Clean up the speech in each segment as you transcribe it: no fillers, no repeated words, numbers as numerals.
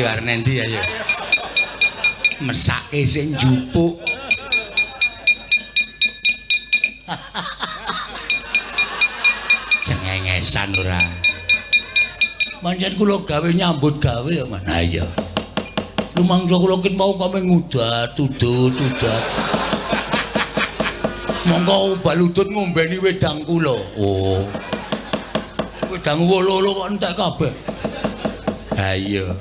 Ayo arep nendi ayo. Mesake sing njupuk. Cengengesan ora. Pancen kula gawe nyambut gawe ya, Man. Ha iya. Lumangsa kula kin mau kame ngudat, udut, udat. Monggo baludut ngombeni wedang kula. Oh. Wedang wolo-wolo kok entek kabeh. Ha iya.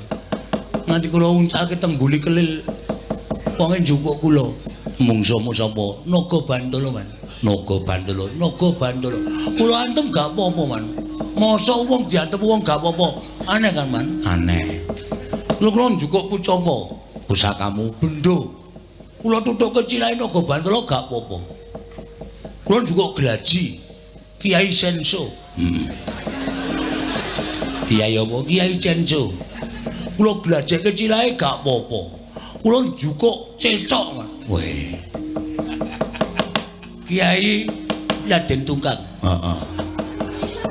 Nganti kula uncalke teng mbuli kelil wonge njukuk kula. Mungsuhmu sapa? Naga Bantala, Man. Naga Bantala, Naga Bantala. Kula antem gak apa-apa, Man. Mosok wong diantem wong gak apa-apa. Aneh kan, Man? Aneh. Kula kula njukuk pucaka. Pusakamu bendo. Kula tutuk kecilahe Naga Bantala gak apa-apa. Kula njukuk glaji Kiai Senso. Heeh. Kiai apa? Kiai Senso. Kula glajek kecilahe gak apa-apa. Kula njukuk cecok, Man. Weh. Kiai Raden Tungkang. Heeh.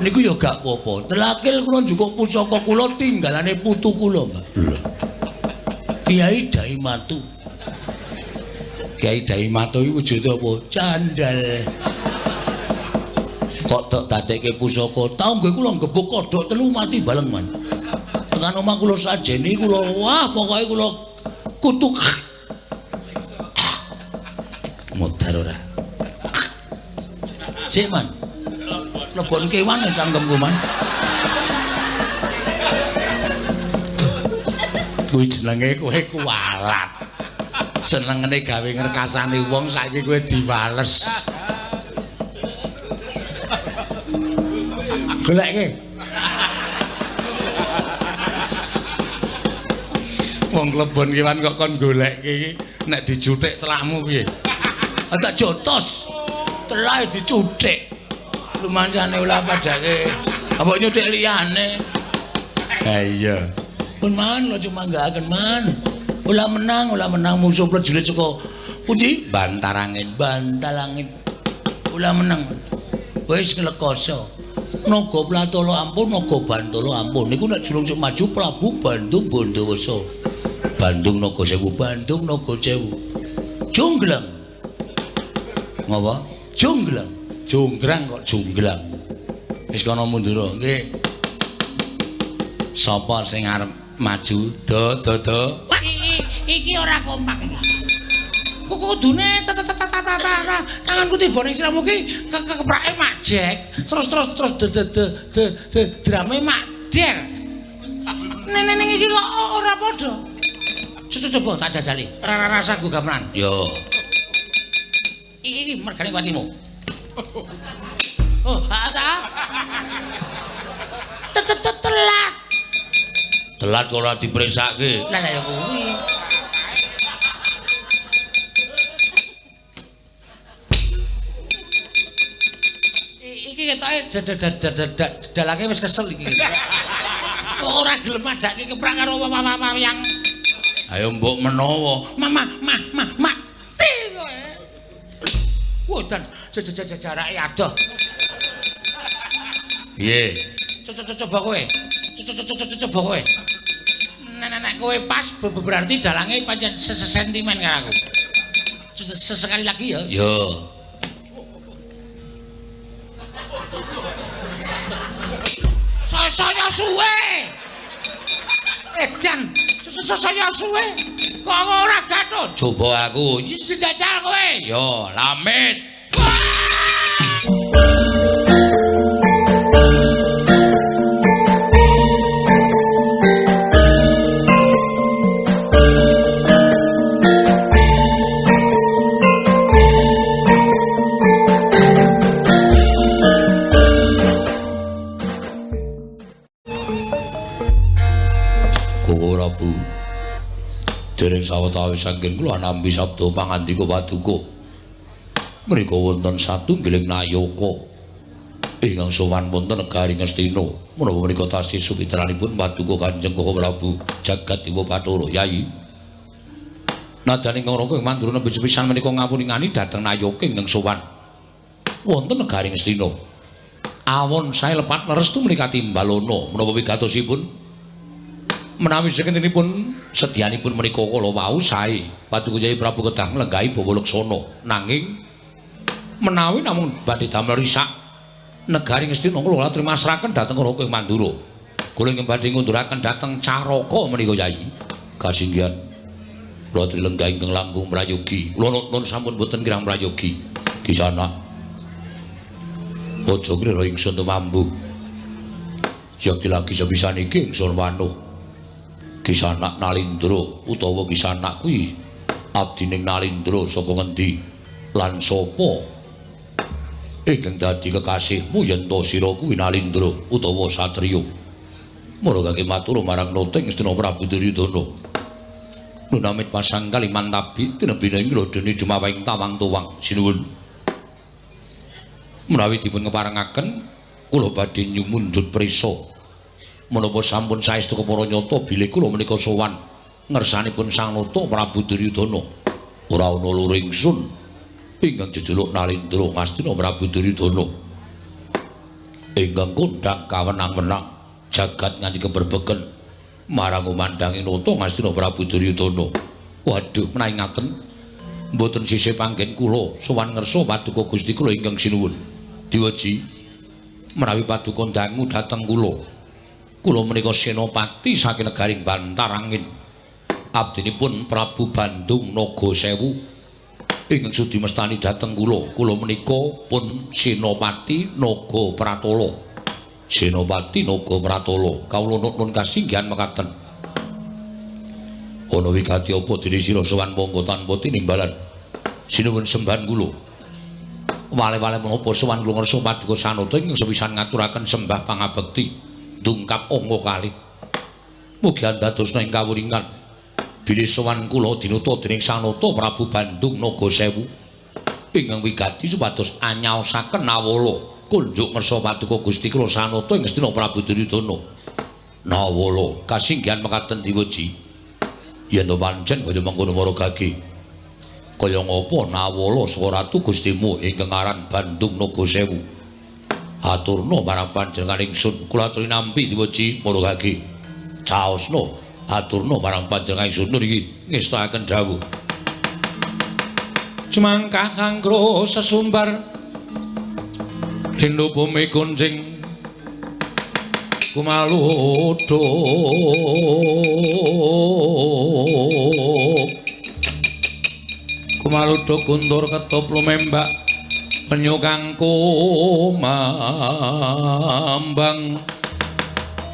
Niku ya gak apa-apa. Telakil kula njukuk pusaka kula tinggalane putu kula, Mbak. Lho. Kiai Daimatu. Kiai Daimatu iki wujude apa? Candal. Kok tok dadekke pusaka? Tau nggih kula gebuk kodhok telu mati baleng, Man. Tekan omah kula sajeni kula wah pokoke kula kutuk. Modar ora. Sik, Man. Lebon kewan cangkemku, Man. Kuwi jenenge kowe kuwalat. Senengane gawe ngrekasane wong saiki kowe diwales. Goleke. Wong klebon kewan kok kon goleke iki nek dijuthik telakmu piye? Tak jotos. Telahe dicuthik. Lumancane ulah padake. Apa nyuthik liyane? Ha iya. Pun Man, kula cuma nggakaken Man. Ulah menang musuh prajurit saka pundi? Bantarangin, Bantalangin. Ulah menang. Wis nglekoso. Naga Platala ampun, Naga Bantala ampun. Niku nek julung sing maju Prabu Bandung Bondowoso. Bandung Naga Sewu, Bandung Naga Sewu. Jonggrang. Ngapa? Jonggrang. Jonggrang kok jonggrang. Wis kono mundur nggih. Sapa sing arep maju? Do do do. Iki ora kompak iki. Kudune tanganku tiba ning siramu ki keprake Mak Jek, terus terus terus de de de de de drame Mak Der. Ning ning iki kok ora padha. Coba tak jajali. Ora rasa nggo gamelan. Yo. Iki mergane kuatimu. Oh, ha ta. Telat. Telat kok ora dipresake. Lah lah ya kuwi. Iki ketoke dalange wis kesel iki. Kok ora gelem madake keprak karo wayang. Ayo mbok menawa. Mama, ma, ma, mati kowe. Wah, dan jarake adoh. Piye? Coba kowe. Coba kowe. Nek kowe pas berarti dalange pancen sesentimen karo aku. Sesekali lagi ya. Yo. Saya suwe. Edan, saya suwe. Kok ora gathuk? Coba aku. Jajal kowe. Yo, lamit. Dereng sawetawis anggen kula nampi sabda pangandika paduka. Mriku wonten satunggiling nayaka ingkang sowan wonten negari Ngastina. Menapa menika tasih sumitranipun paduka Kanjeng Koko Prabu Jagat Dewa Bathara Yai. Nadyan ingkang raka mandura nembe sepisan menika ngawuningani dhateng nayaka ingkang sowan wonten negari Ngastina. Awon sae lepat restu menika timbalana menapa wigatosipun? Menawi sakentenipun sedyanipun menika kala wau sae Paduka Kyai Prabu kedah nglenggahi bawa laksana. Nanging menawi namung badhe damel risak negari Ngastina kula atur masrahaken dhateng Raka ing Mandura. Kula ingkang badhe ngunduraken dhateng Caraka menika Kyai. Kasinggihan kula trilengga ingkang langkung prayogi. Kula nun sampun boten kirang prayogi. Kisana aja klira ingsun tumambu. Yekti lagi sepisan iki ingsun wanuh. Kisanak Nalindra utawa Kisanak kuwi abdining Nalindra saka ngendi lan sapa ingkang dadi kekasihmu yen to sira kuwi Nalindra utawa satriya. Maragake matur marang Nata ing Astina Prabu Duryudana. Nunamit pasang kaliman tabi tinebina ing lodene dumawahing tawang tuwang sinuwun. Menawi dipun keparengaken kula badhe nyumundhut prisa. Menapa sampun saestu kepara nyata bilih kula menika sowan ngersanipun Sang Nata Prabu Duryudana. Ora ana loro ingsun ingkang jejuluk Nalindra Ngastina Prabu Duryudana. Ingkang kondhang kawenang-wenang jagat nganti keberbeken marang umandhange Nata Ngastina Prabu Duryudana. Waduh, menawi ngaten mboten sisih panggen kula sowan ngersa paduka Gusti kula ingkang sinuwun. Diwaji menawi paduka dangu dhateng kula. Kula menika senopati saking negari Bantarangin. Abdinipun Prabu Bandung Naga Sewu ingkang sudi mestani dhateng kula. Kula menika pun Senopati Naga Pratala. Senopati Naga Pratala. Kawula nuwun kasinggihan mekaten. Ana wigati apa dene sira sowan monggo tanpa tinimbalan. Sinuwun sembahan kula. Wale-wale menapa sowan kula ngersa paduka sanata ingkang sepisan ngaturaken sembah pangabekti. Dungkap angka kalih. Mugi andadosna ing kawuningan bilih sowan kula dinuta dening Sang Nata Prabu Bandung Naga Sewu ingkang wigati supados anyaosaken nawala kunjuk ngersa paduka Gusti kula Sanata ing Astina Prabu Duryudana. Nawala kasinggihan mekaten diweji. Yen pancen kaya mengkono maragake. Kaya ngapa nawala saka ratu Gustimu ingkang aran Bandung Naga Sewu? Aturna marang panjenengan ingsun kula aturi nampi diweji maragake. Caosna aturna marang panjenengan ingsun niki ngestakaken dawuh. Cemangkah anggra sesumbar lindhu bumi kunjing kumaluduk kumaluduk guntur ketup lumembak penyu kang kumambang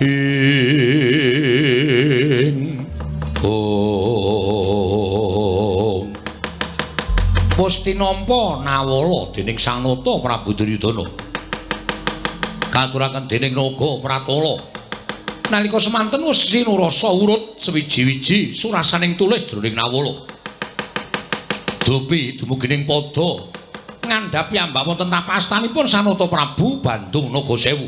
ing om. Wis tinampa nawala dening Sang Nata Prabu Duryudana. Katuraken dening Naga Pratala. Nalika semanten wis sinurasa urut sewiji-wiji surasaning tulis jroning nawala. Dupi dumugining padha ngandhapi ambak wonten tapastanipun Sanata Prabu Bandung Naga Sewu.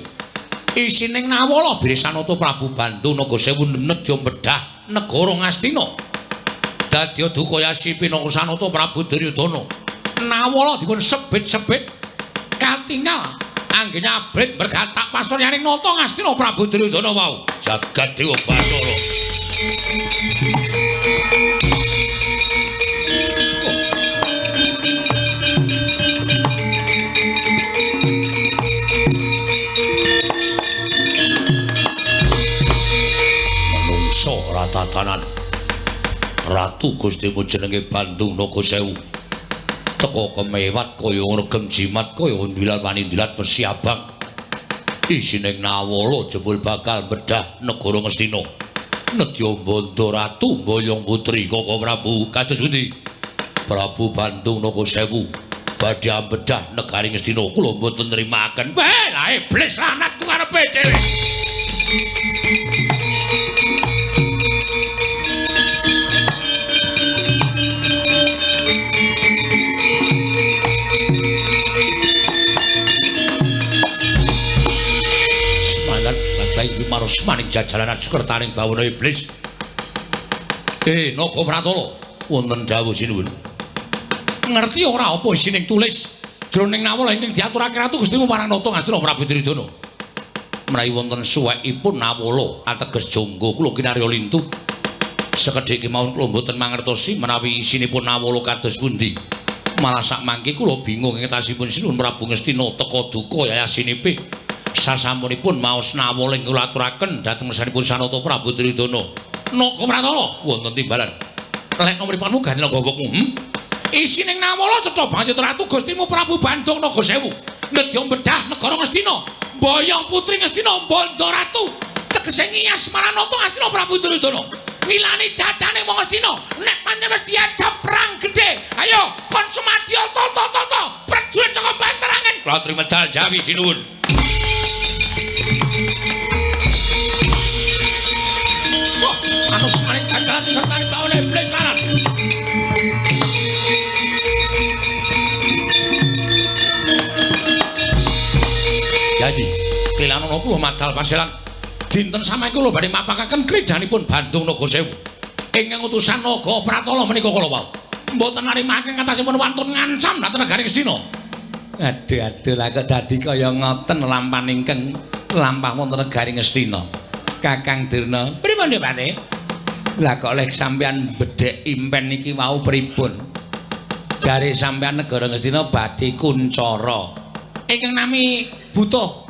Isining nawala bilih Sanata Prabu Bandung Naga Sewu nedya bedah negara Ngastina. Dadya duka yasi pinaka Sanata Prabu Duryudana. Nawala dipun sebit-sebit katingal anggene abrit bergatak pasuryaning Nata Ngastina Prabu Duryudana wau. Jagat Dewa Bathara. Tatanan Ratu Gustimu jenenge Bandung Naga Sewu teka kemewat kaya ngregem jimat kaya ndilat wanindilat wesi abang isining nawala jebul bakal bedah negara Ngastina nedya bondo ratu mboyong putri Koko Prabu kados pundi Prabu Bandung Naga Sewu badhe ambedah negari Ngastina kula mboten nrimakaken. Weh lah iblis lanat ku karepe dhewe. Marus maning jajalanan sukertaning bawana iblis. Naga Pratala, wonten dawuh sinuwun. Ngerti ora apa isining tulis jroning nawala ingkang diaturake Ratu Gustimu marang Nata Ngastina Prabu Duryudana. Menawi wonten suwekipun Nawala ateges jangga kula kinarya lintu. Sekedhik kemawon kula mboten mangertosi menawi isinipun Nawala kados pundi. Malah sakmangke kula bingung ing ngetasipun Sinuwun Prabu Ngastina teka duka yayasinipe. Sasampunipun maos Nawala ing kula aturaken dhateng ngersanipun Sanata Prabu Duryudana. Naga Pratala wonten timbalan. Lek mripatmu ganti gowokmu. Isining Nawala cetha banget Ratu Gustimu Prabu Bandung Naga Sewu. Nedya bedah negara Ngastina, mboyong putri Ngastina Bandha Ratu. Tegese ngiyas maranata Ngastina Prabu Duryudana. Ngilani dadane wong Ngastina nek pancen wis diajak perang gedhe. Ayo kon sumadya tata-tata prajurit saka banterangen. Kula trimedal Jawi sinuwun. Wah, anus maring candalan sertane bawane iblis larat. Yayi, kelilanono kula madal paselan. Dinten samangke kula badhe mapakaken kridanipun Bandung Naga Sewu. Ingkang utusan Naga Pratala menika kala wau. Mboten narimake ngatasipun wantun ngancam dhateng negari Ngastina. Aduh aduh lah kok dadi kaya ngoten lampahan ingkang lampah wonten negari Ngastina. Kakang Durna, pripun Dik Pati? Lah kok lek sampeyan bedhek impen iki wau pripun? Jare sampeyan negara Ngastina badhe kuncara. Ingkang nami butuh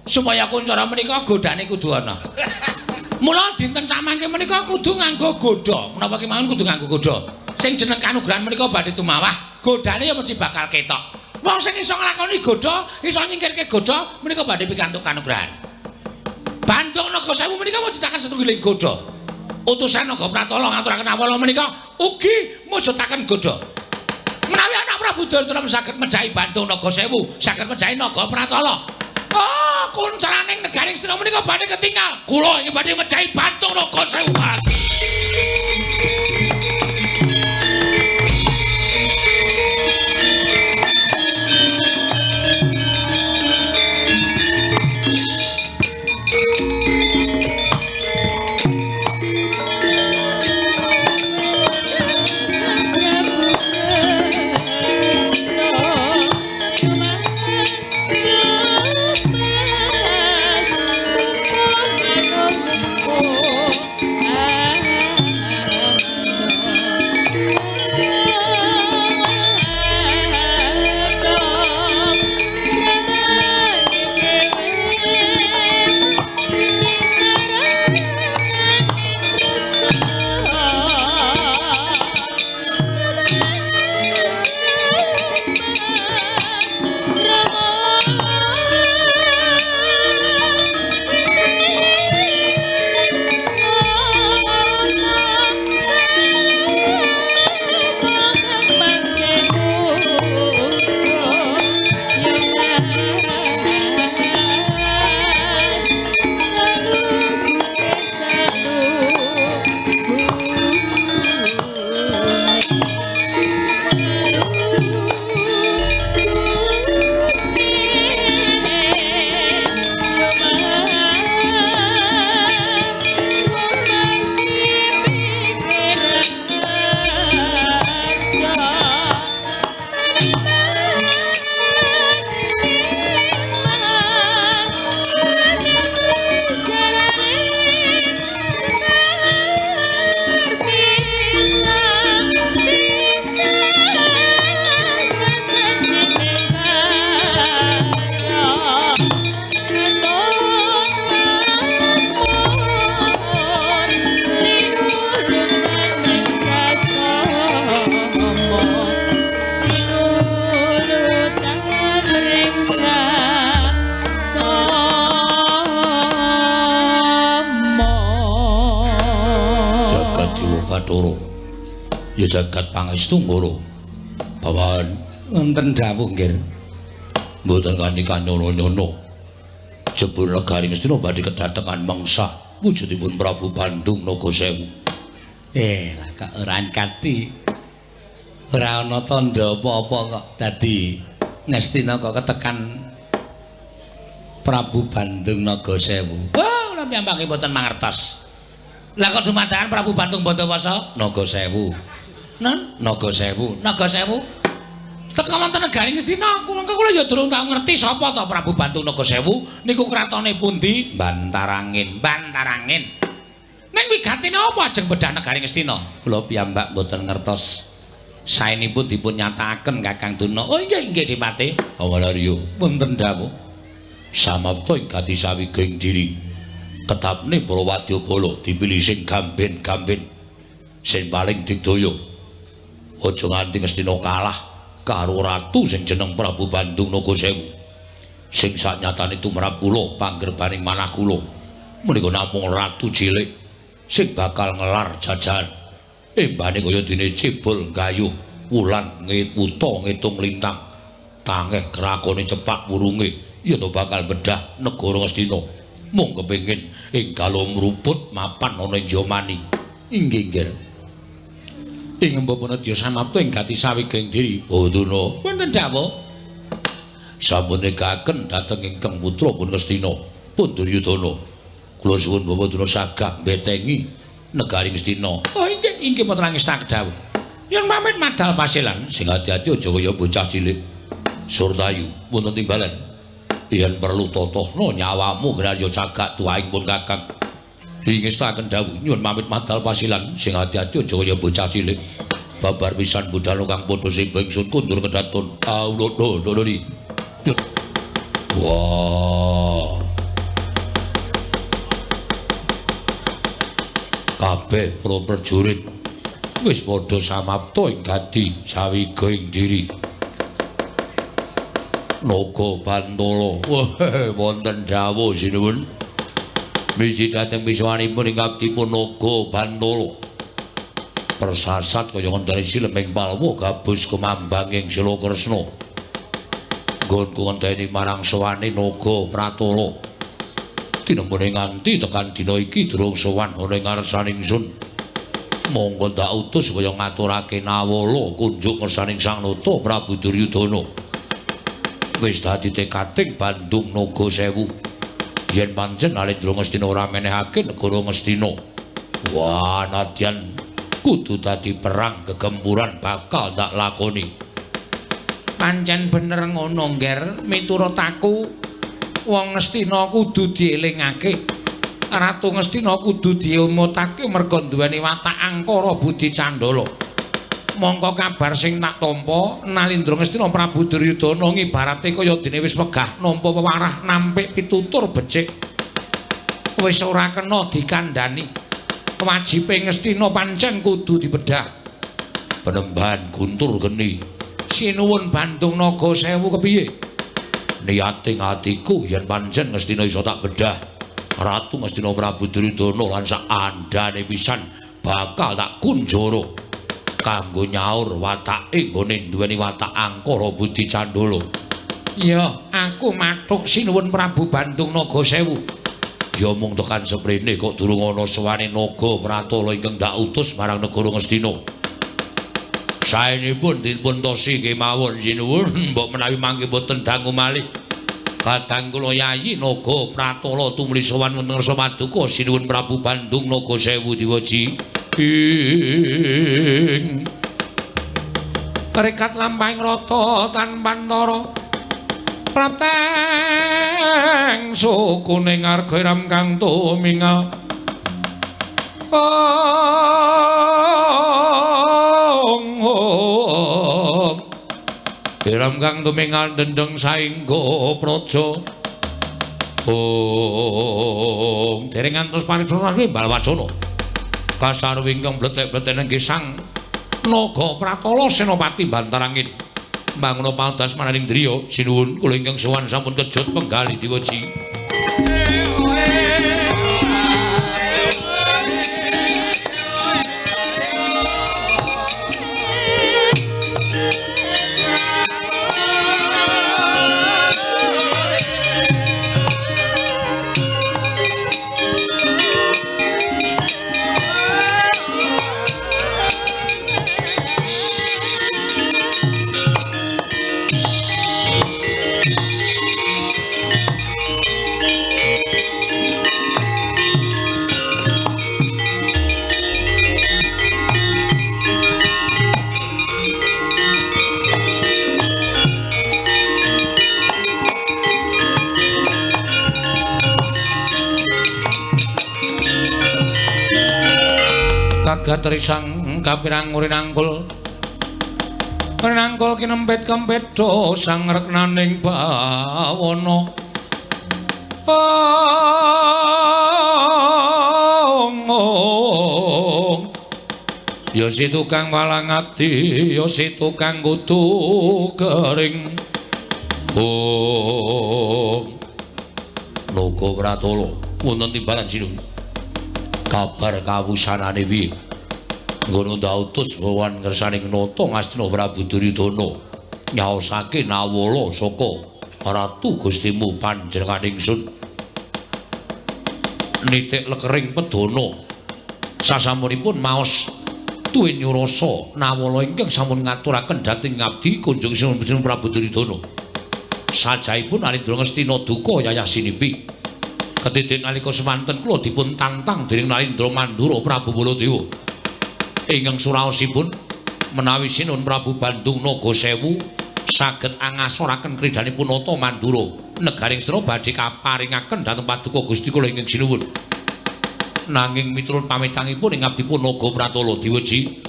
supaya kuncara menika godane kudu ana. Mula dinten samangke menika kudu nganggo godha. Menapa kemawon kudu nganggo godha? Sing jeneng kanugrahan menika badhe tumawah, godane ya mesti bakal ketok. Wong sing iso nglakoni godha, iso nyingkirke godha menika badhe pikantuk kanugrahan. Bandung Naga Sewu menika mujudaken setunggiling godha. Utusan Naga Pratala ngaturaken awala menika ugi mujudaken godha. Menawi anak Prabu Duryudana saged mejahi Bandung Naga Sewu, saged mejahi Naga Pratala. Oh, kuncaraning negari Ngastina menika badhe ketinggal. Kula ingkang badhe mejahi Bandung Naga Sewu. Ya jagat pangestu ngoro. Paman wonten dawuh nggih. Mboten kanthi kanyono-nyono. Jebul negari Ngastina badhe kedatengan mangsa wujudipun Prabu Bandung Naga Sewu. Lah kok ora kanthi ora ana tandha apa-apa kok dadi Ngastina kok ketekan Prabu Bandung Naga Sewu. Wah, kula piyambake mboten mangertos. Lah kok dumadakan Prabu Bandung Bandawasa Naga Sewu. Nen Naga Sewu, Naga Sewu. Teka wonten negari Ngastina, mengko kula ya durung tau ngerti sapa to Prabu Bandung Naga Sewu niku kratone pundi? Bantarangin, Bantarangin. Ning wigatine apa ajeng bedah negari Ngastina? Kula piyambak mboten ngertos. Saenipun dipun nyatakaken Kakang Durna. Oh inggih inggih Dipati. Pawanarya wonten dawuh. Samapta ing gati sawiging diri. Ketapne para wadyabala dipilih sing gamben-gamben sing paling digdaya. Aja nganti Ngastina kalah karo ratu sing jeneng Prabu Bandung Naga Sewu. Sing sanyatane tumrap kula panggerbaning manah kula menika namung ratu cilik sing bakal ngelar jajahan. Embane kaya dene cebol gayuh wulan ngeputa ngitung lintang. Tangeh krakone cepak wurunge yen bakal bedah negara Ngastina. Mung kepengin ing galo mruput mapan ana ing Yamani. Inggih nggih. Ing Bapanadya samapta ing gati sawiging diri Badana. Wonten dawuh. Sampun negaken dhateng ingkang putra pun Ngastina, pun Duryudana. Kula suwun Bapak Durna sagah mbetengi negari Ngastina. Oh inggih inggih putra ngestake dawuh. Yen pamit madal pasilan, sing ati-ati aja kaya bocah cilik. Surtayu wonten timbalan. Yen perlu totohno nyawamu grarya cagak tuahing pun Kakang. Ingestaken dawuh nyuwun pamit madal pasilan, sing ati-ati aja kaya bocah cilik. Babar pisan budhal kang padha seba ingsun kundur kedaton. Aulodho. Wah. Kabeh para prajurit wis padha samapta ing gati sawiga ing diri. Naga Bantala wonten dawuh sinuwun. Misi dhateng misuwanipun ing abdipun Naga Bantala. Persasat kaya ngenteni sileming palwa gabus kemambanging Sila Kresna. Nggonku ngenteni marang sowane Naga Pratala. Tinembone nganti tekan dina iki durung sowan ana ing ngarsaning ingsun. Monggo ndak utus kaya ngaturake nawala kunjuk ngersaning Sang Nata Prabu Duryudana. Wis dadi tekating Bandung Naga Sewu. Yen pancen Alendra Ngastina ora menehake negara Ngastina. Wah, nadyan kudu dadi perang gegempuran bakal ndak lakoni. Pancen bener ngono, Ngger. Miturut aku wong Ngastina kudu dielingake. Ratu Ngastina kudu diumutake merga duweni watak angkara budi candala. Mongko kabar sing tak tampa Nalindra Ngastina Prabu Duryudana ngibarate kaya dene wis wegah nampa wewarah nampik pitutur becik. Wis ora kena dikandhani. Wajibe Ngastina pancen kudu dibedah. Penembahan guntur geni. Sinuwun Bandung Naga Sewu kepiye? Niating atiku yen pancen Ngastina iso tak bedah. Ratu Ngastina Prabu Duryudana lan sak andhane pisan bakal tak kunjara. Kanggo nyaur watake nggone duweni watak angkara budi candala. Ya, aku mathuk sinuwun Prabu Bandung Naga Sewu. Ya mung tekan seprene kok durung ana sowane Naga Pratala ingkang dak utus marang negara Ngastina. Saenipun dipun tosi kemawon sinuwun, mbok menawi mangke boten dangu malih. Kadang kula Yayi Naga Pratala tumuli sowan wonten ngarsa paduka sinuwun Prabu Bandung Naga Sewu diweji. Ing rekat lampahing rata tanpantara prapteng sukune ngarga ram kang tumingal. Ong ong iram kang tumingal dendeng saengga praja. Ong dereng ngantos paripurna resmi Balwacana. Kasarwi ingkang bletek-bletek nggih Sang Naga Pratala Senopati Bantarangin. Manguna padas mananing driya sinuwun kula ingkang sowan sampun kejut penggalih diweji. Gatrisang kapirang rinangkul rinangkul kinempit kempit do sang reknaning bawana. Ong ya si tukang walang ati, ya si tukang kudu kering. Ong Naga Pratala wonten timbalan sinuwun. Kabar kawusanane piye? Ngono ndautus wawan ngersaning nata Ngastina Prabu Duryudana nyaosake nawala saka Ratu Gustimu panjenengan ingsun. Nitik lekering pedana sasampunipun maos tuwin nyurasa nawala ingkang sampun ngaturaken dhateng ngabdi kunjung sinuwun Prabu Duryudana. Sajaipun Narendra Ngastina duka yayah sinipi. Ketitik nalika semanten kula dipun tantang dening Narendra Mandura Prabu Baladewa. Ingkang suraosipun menawi sinuwun Prabu Bandung Naga Sewu saged angasoraken kridanipun nata Mandura negaring Ngastina badhe kaparingaken dhateng paduka Gusti kula ingkang sinuwun. Nanging miturut pamitangipun ing abdipun Naga Pratala diweji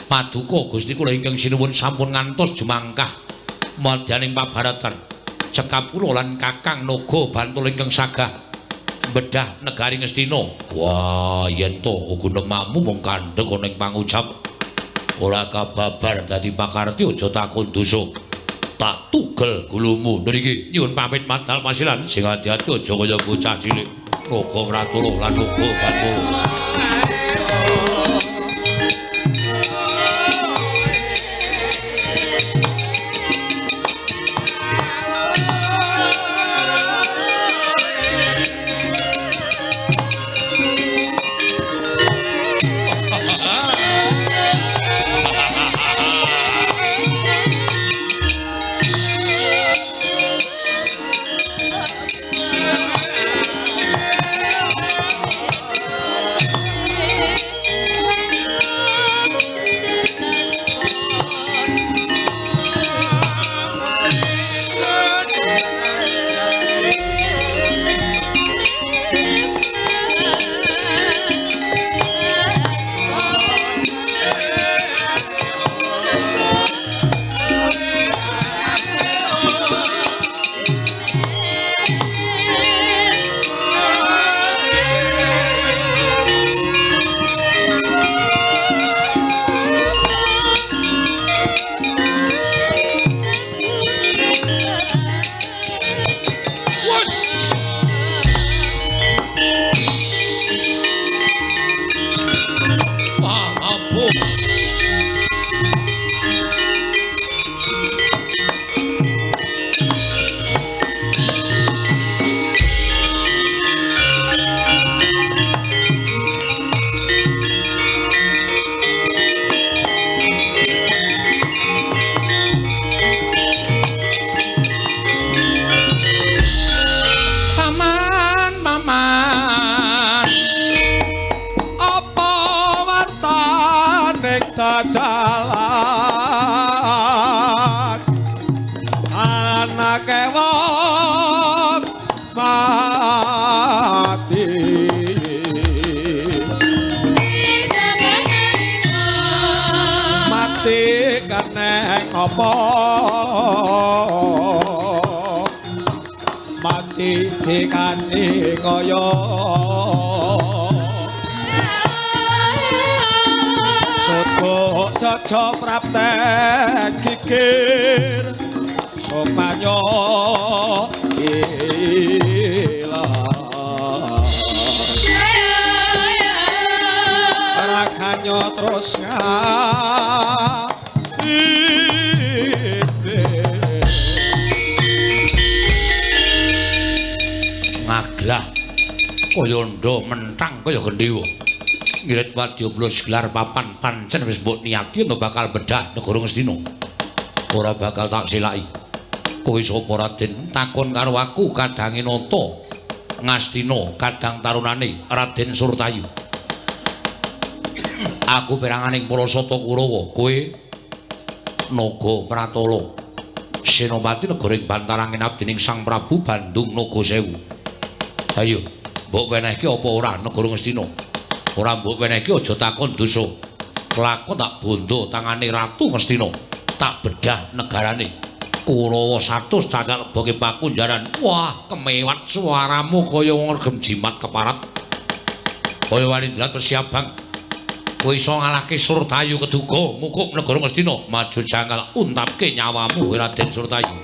paduka Gusti kula ingkang sinuwun sampun ngantos jumangkah madyaning pabaratan. Cekap kula lan Kakang Naga Bantul ingkang sagah bedah negari Ngastina. Wah, yen to gunemakmu mung kandhek ana ing pangucap ora kababar dadi pakarti aja takon dosa. Tak tugel gulumu nriki. Nyuwun pamit madal pasilan sing ati-ati aja kaya bocah cilik. Naga Pratala lan Naga Bantul. Dalan anake wong mati mati keneng apa mati dikani kaya soto cocok praptek gigir sopanyo ilang rakanyo terus ngaglah kaya ndha mentang kaya gendhewa. Ngirit wadya blos gelar papan pancen wis mbok niati ento bakal bedah negara Ngastina. Ora bakal tak silaki. Kowe sapa Raden? Takon karo aku kadange nata Ngastina kadang tarunane Raden Surtayu. Aku peranganing para sata Kurawa, kowe Naga Pratala. Senopati negara ing Bantarangin abdining Sang Prabu Bandung Naga Sewu. Ayo, mbok wenehke apa ora negara Ngastina? Ora mbok wenehke aja takon dosa. Kelakon tak bondo tangane Ratu Ngastina. Tak bedah negarane. Kurawa 100 cacat leboke pakunjaran. Wah, kemewat suaramu kaya wong regem jimat keparat. Kaya wani ndrat wesi abang. Kowe iso ngalahke Surtayu keduga ngukup negara Ngastina. Maju jangkal untapke nyawamu Raden Surtayu.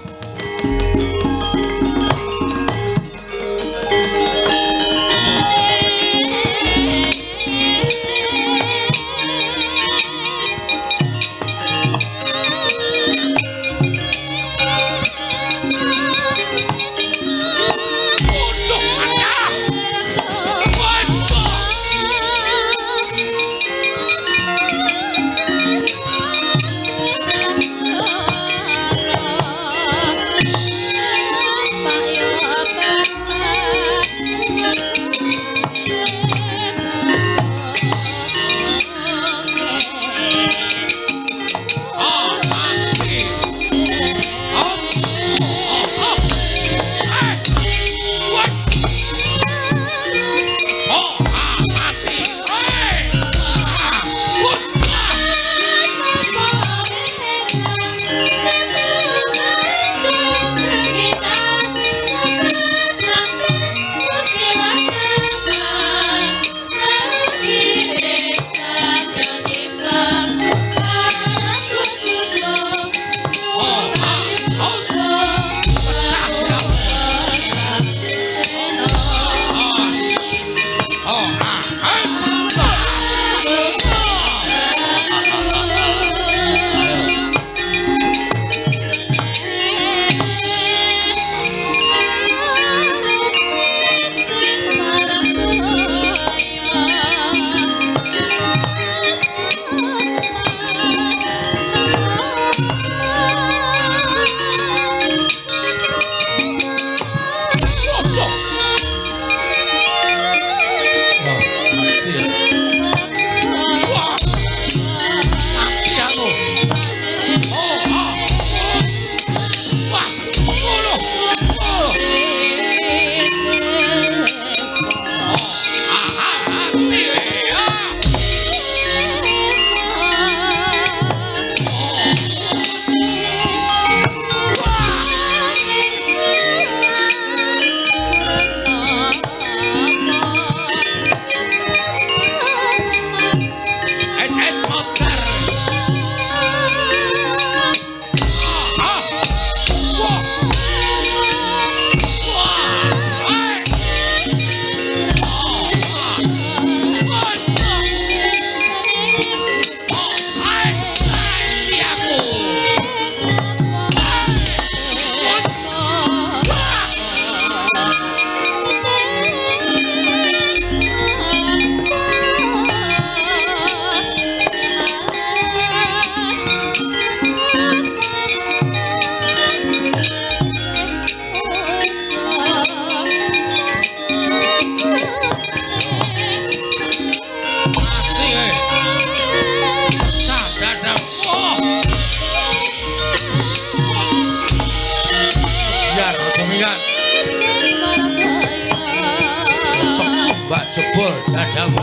Jebol dadamu.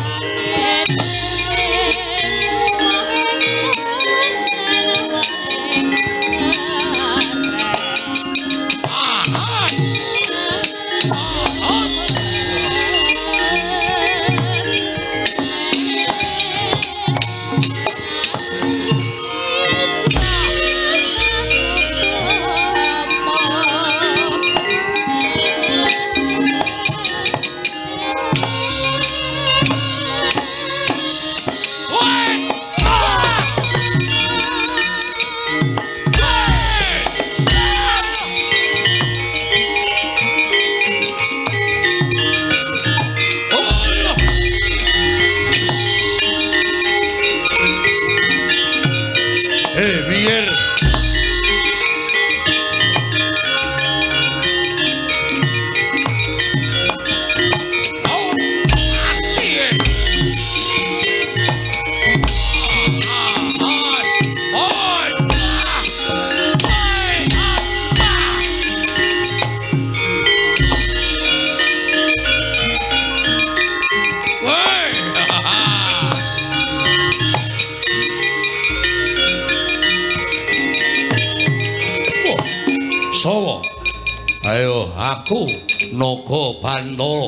Ayo aku Naga Bantala.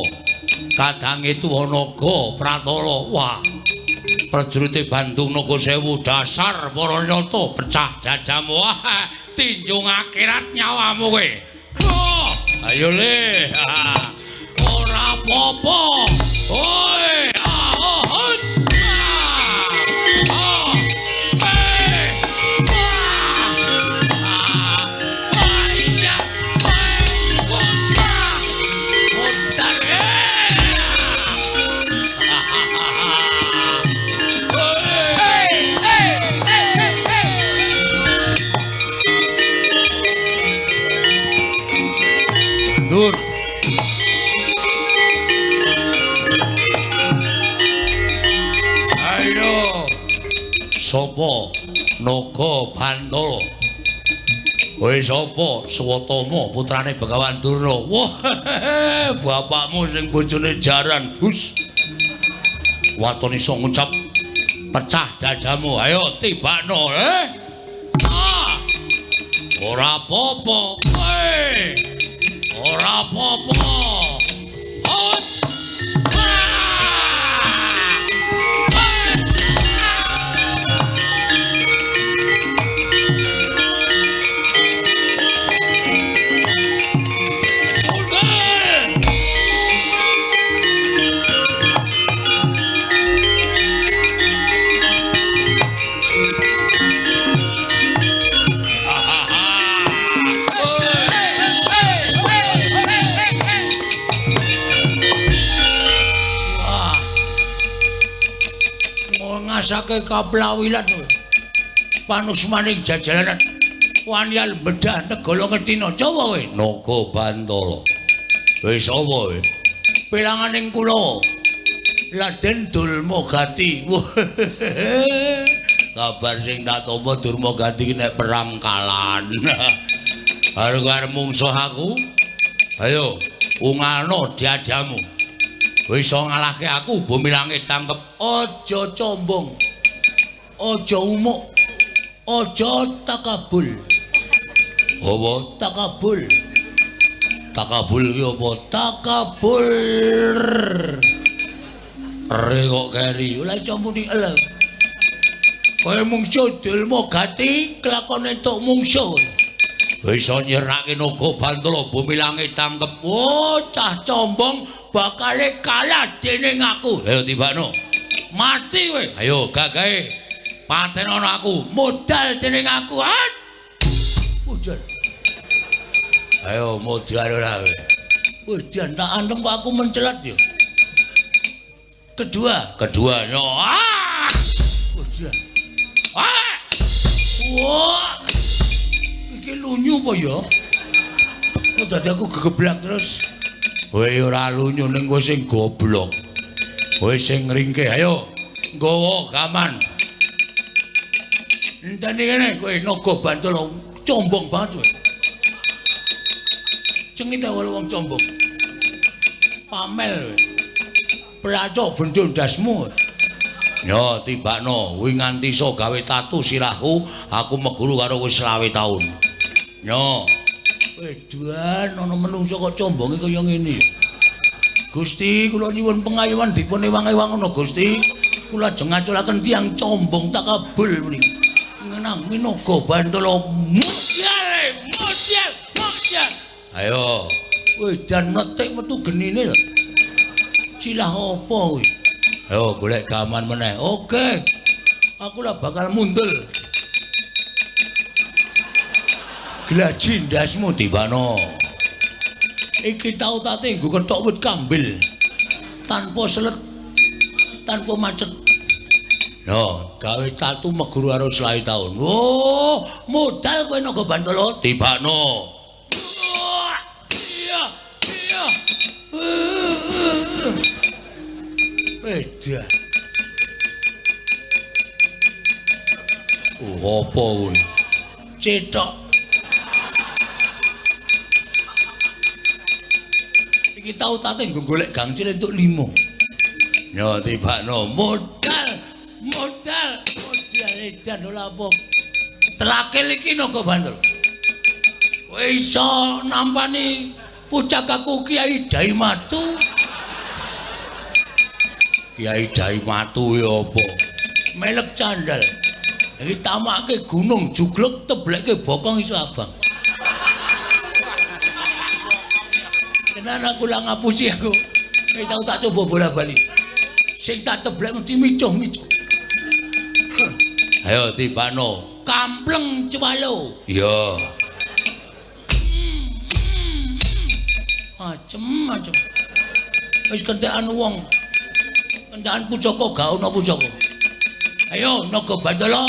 Kadange tuwa Naga Pratala. Wah. Prajurite Bandung Naga Sewu dasar para nyata pecah dadamu. Wah, tinjung akhirat nyawamu kowe. Oh, ayo le. Ora apa-apa. Oi, Dur. Ayo. Sopo Naga Bantala? Kowe sapa? Swatama putrane Begawan Durna. Wah, bapakmu sing bojone jaran. Hus. Waton iso ngucap pecah dadamu. Ayo tibakno, eh. Ah. Ora apa-apa. Hei. Ora apa-apa. Hot. Ngasake kaplawilan panusmaning jajalanan wanial bedah negala Ngastina. Coba kowe Naga Bantala. Wis apa kowe? Pilanganing kula Raden Durmagati. Kabar sing tak tampa Durmagati ki nek perang kalan. Arep arep mungsuh aku. Ayo ungalno dadamu. Wis iso ngalahke aku bumi langit tangkep. Aja combong. Aja umuk. Aja takabul. Apa takabul? Takabul ki apa? Takabul. Re kok keri. Ora iso muni el. Kowe mungsuh Durmagati kelakone entuk mungsuh. Iso nyerake Naga Bantala bumi langit tangkep. Oh, cah combong bakale kalah dening aku. Ayo tibakno. Mati kowe. Ayo gagahe. Patenono aku. Modal dening aku. Modal. Ayo modal ora kowe. Wis jan tak anteng kok aku mencelat ya. Kedua, kedua yo. Ah! Modal. Ah! Wah. Iki lunyu apa ya? Kok dadi aku gegeblak terus. Kowe ora lunyu ning kowe sing goblok. Kowe sing ngringke. Ayo nggawa gaman. Enteni kene kowe Naga Bantala combong banget kowe. Cengit ta wong combong. Pamel kowe. Pelacok bendho ndasmu. Yo tibakno kuwi nganti iso gawe tatu sirahku, aku meguru karo kowe 25 taun. Yo. Wedan ana menungsa kok combonge kaya ngene. Gusti, kula nyuwun pengayoman dipun ewang-ewang ana Gusti. Kula ajeng ngaculaken tiyang combong takabul puniki. Ngenang Naga Bantala. Mudyal, mudyal, mudyal. Ayo. Wedan netik metu genine lho. Cilah apa kuwi? Ayo golek gaman meneh. Oke. Aku lah bakal mundul. Glaji ndasmu tibano. Iki tau tate nggo kethok wit kambil. Tanpa selet, tanpa macet. Yo, gawe tatu meguru karo 25 taun. Oh, modal kowe Naga Bantala tibano. Iya, iya. Edan. Oh, apa kuwi? Cethok. Iki tau tate nggo golek gangcil entuk 5. Yo tibakno modal, modal, modal edan ora apa. Telakil iki Naga Bantala. Kowe Kowe iso nampani pucakaku Kiai Daimatu? Kiai Daimatu ya apa? Melek candal. Iki tamake gunung juglek teblekke bokong iso abang. Tenan aku lah ngapusi aku. Nek tau tak coba bola-bali. Sing tak teblek mesti micuh-micuh. Ayo tibano. Kampleng cewalo. Iya. Macem-macem. Wis kentekan wong. Kentekan pucaka gak ono pucaka. Ayo Naga Bantala.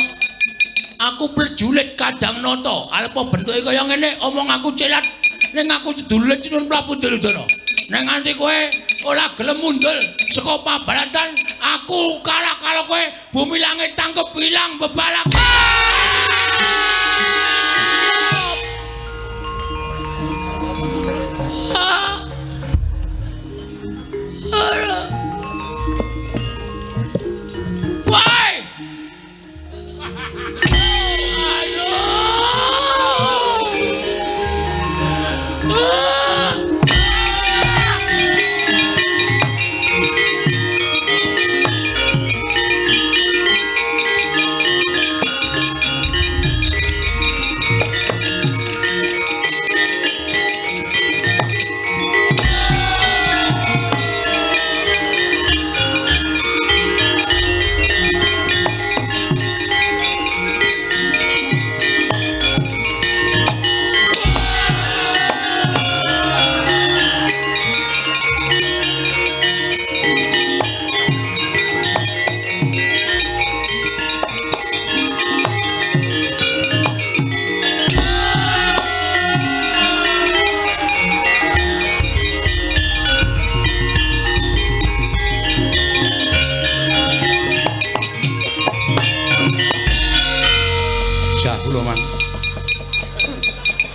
Aku prejulit Kadang Nata. Arep bentuke kaya ngene, omong aku celat. Ning aku sedulet Cinun Prabu Duryudana. Nek nganti kowe ora gelem mundul saka pabalatan, aku kalah karo kowe, bumi langit tangkep ilang bebalak. Woi! Aduh!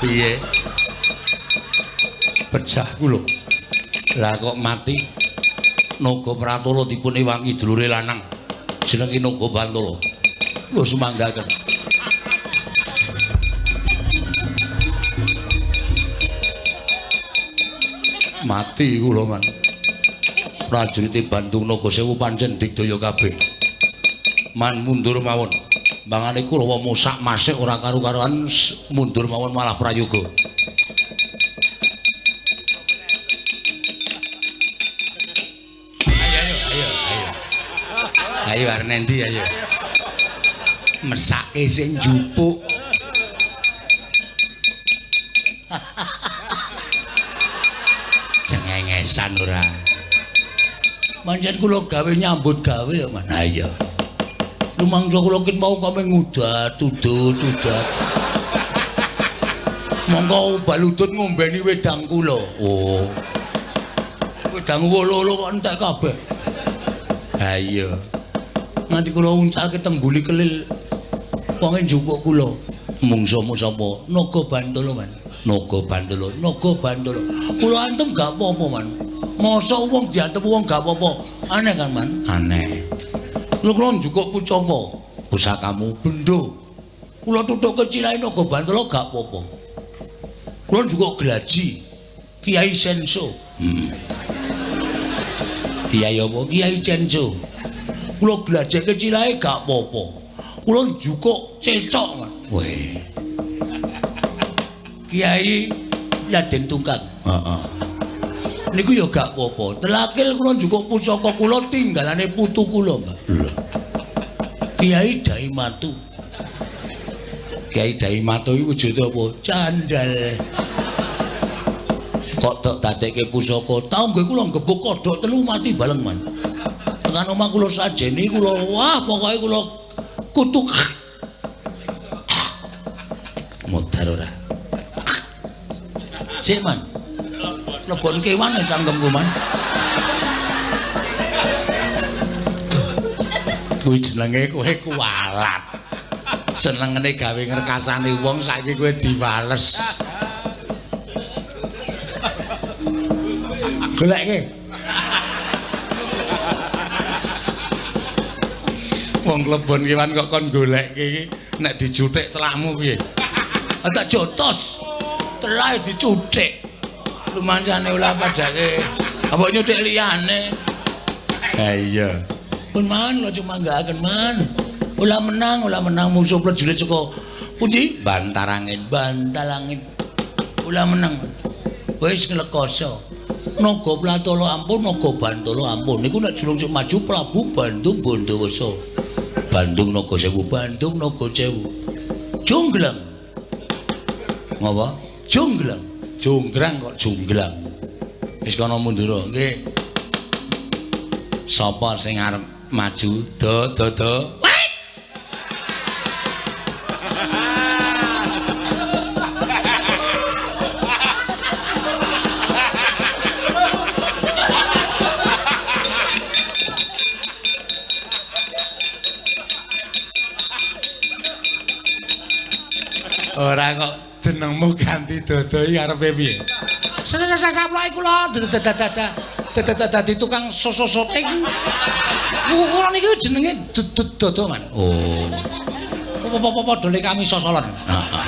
Piye? Pejah kula. Lah kok mati? Naga Pratala dipun ewangi dulure lanang. Jenenge Naga Bantala. Lho sumanggaken. Mati kula, Man. Prajurite Bandung Naga Sewu pancen digdaya kabeh. Man mundur mawon. Mangane Kurawa musak masik ora karu-karuan mundur mawon malah prayoga. Ayo ayo ayo ayo. Ayo arep endi ayo. Mesake sing njupuk. Cengengesan ora. Pancen kula gawe nyambut gawe ya, Man. Ha iya. Lumangsa kula kin mau kame ngudat udut udat. Monggo baludut ngombeni wedang kula. Oh. Wedang wolo-wolo kok entek kabeh. Ha iya. Nganti kula uncalke tengguli kelil wonge njukuk kula. Mungsuhmu sapa? Naga Bantala, Man. Naga Bantala, Naga Bantala. Kula antem gak apa-apa, Man. Mosok wong diantem wong gak apa-apa. Aneh kan, Man? Aneh. Lho kula njukuk pucaka, pusakamu bendo. Kula tutuke cilahe Naga Bantala gak apa-apa. Kula njukuk glaji Kiai Senso. Kiai apa? Kiai Senso. Kula glajeke cilahe gak apa-apa. Kula njukuk cecok, Man. Weh. Kiai Raden Tungkang. Heeh. Niku ya gak apa-apa. Telakil kula njukuk pusaka kula tinggalane putu kula, Mbak. Lho. Kiai Daimatu. Kiai Daimatu iki wujude apa? Candal. Kok tok dadekke pusaka? Tau nggih kula nggebuk kodhok telu mati baleng, Man. Tekan omah kula sajeni kula wah pokoke kula kutuk. Modar ora. Sik, Man. Lebon kewan cangkemku, Man. Kuwi jenenge kowe kuwalat. Senengane gawe ngrekasane wong saiki kowe diwales. Goleke. Wong klebon kewan kok kon goleke iki nek dijuthik telakmu piye? Tak jotos. Telahe dicuthik. Lumancane ulah padake. Apa nyuthik liyane? Ha iya. Pun man kula cuma nggaaken man. Ulah menang musuh prajurit saka pundi? Bantarangin, Bantalangin. Ulah menang. Wis nglekoso. Naga Platala ampun, Naga Bantala ampun. Niku nek julung sing maju Prabu Bandung Bondowoso. Bandung Naga Sewu, Bandung Naga Sewu. Jonggrang. Ngapa? Jonggrang. Jonggrang kok jonggrang. Wis kono mundur. Nggih. Sapa sing arep maju? Do do do. Ora kok jenengmu ganti dodo iki arepe piye? Sasaploke kula dadi tukang soso-sote iki. Kula niki jenenge Dodo man. Oh. Apa-apa padha le kami sosolen. Heeh.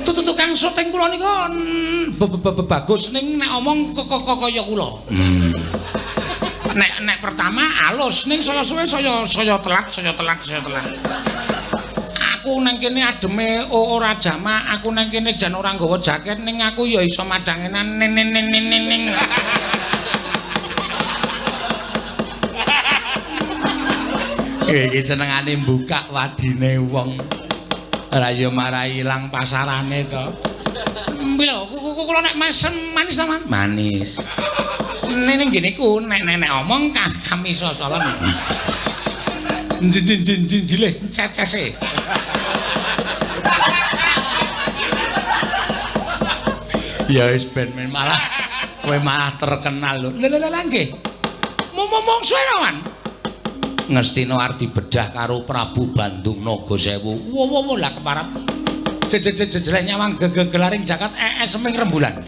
Tukang syuting kula niku bagus ning nek omong kaya kula. Nek pertama alus ning saya suwe saya telat. Aku nang kene ademe ora jamak, aku nang kene jan ora nggawa jaket ning aku ya iso madhangenan ning. Iki senengane mbukak wadine wong. Ora ya marai ilang pasarane to. Lho, kula nek mesem manis ta, Man? Manis. Ning ngene iku nek omong kami sosolen. Njinjinjinjilih cecese. Ya wis ben malah kowe malah terkenal lho. Lha lha nggih. Mung suwe Man. Ngestina arep dibedah karo Prabu Bandung Naga Sewu. Wo wo wo lah keparat. Jejeleh nyawang gegelaring jagat seming rembulan.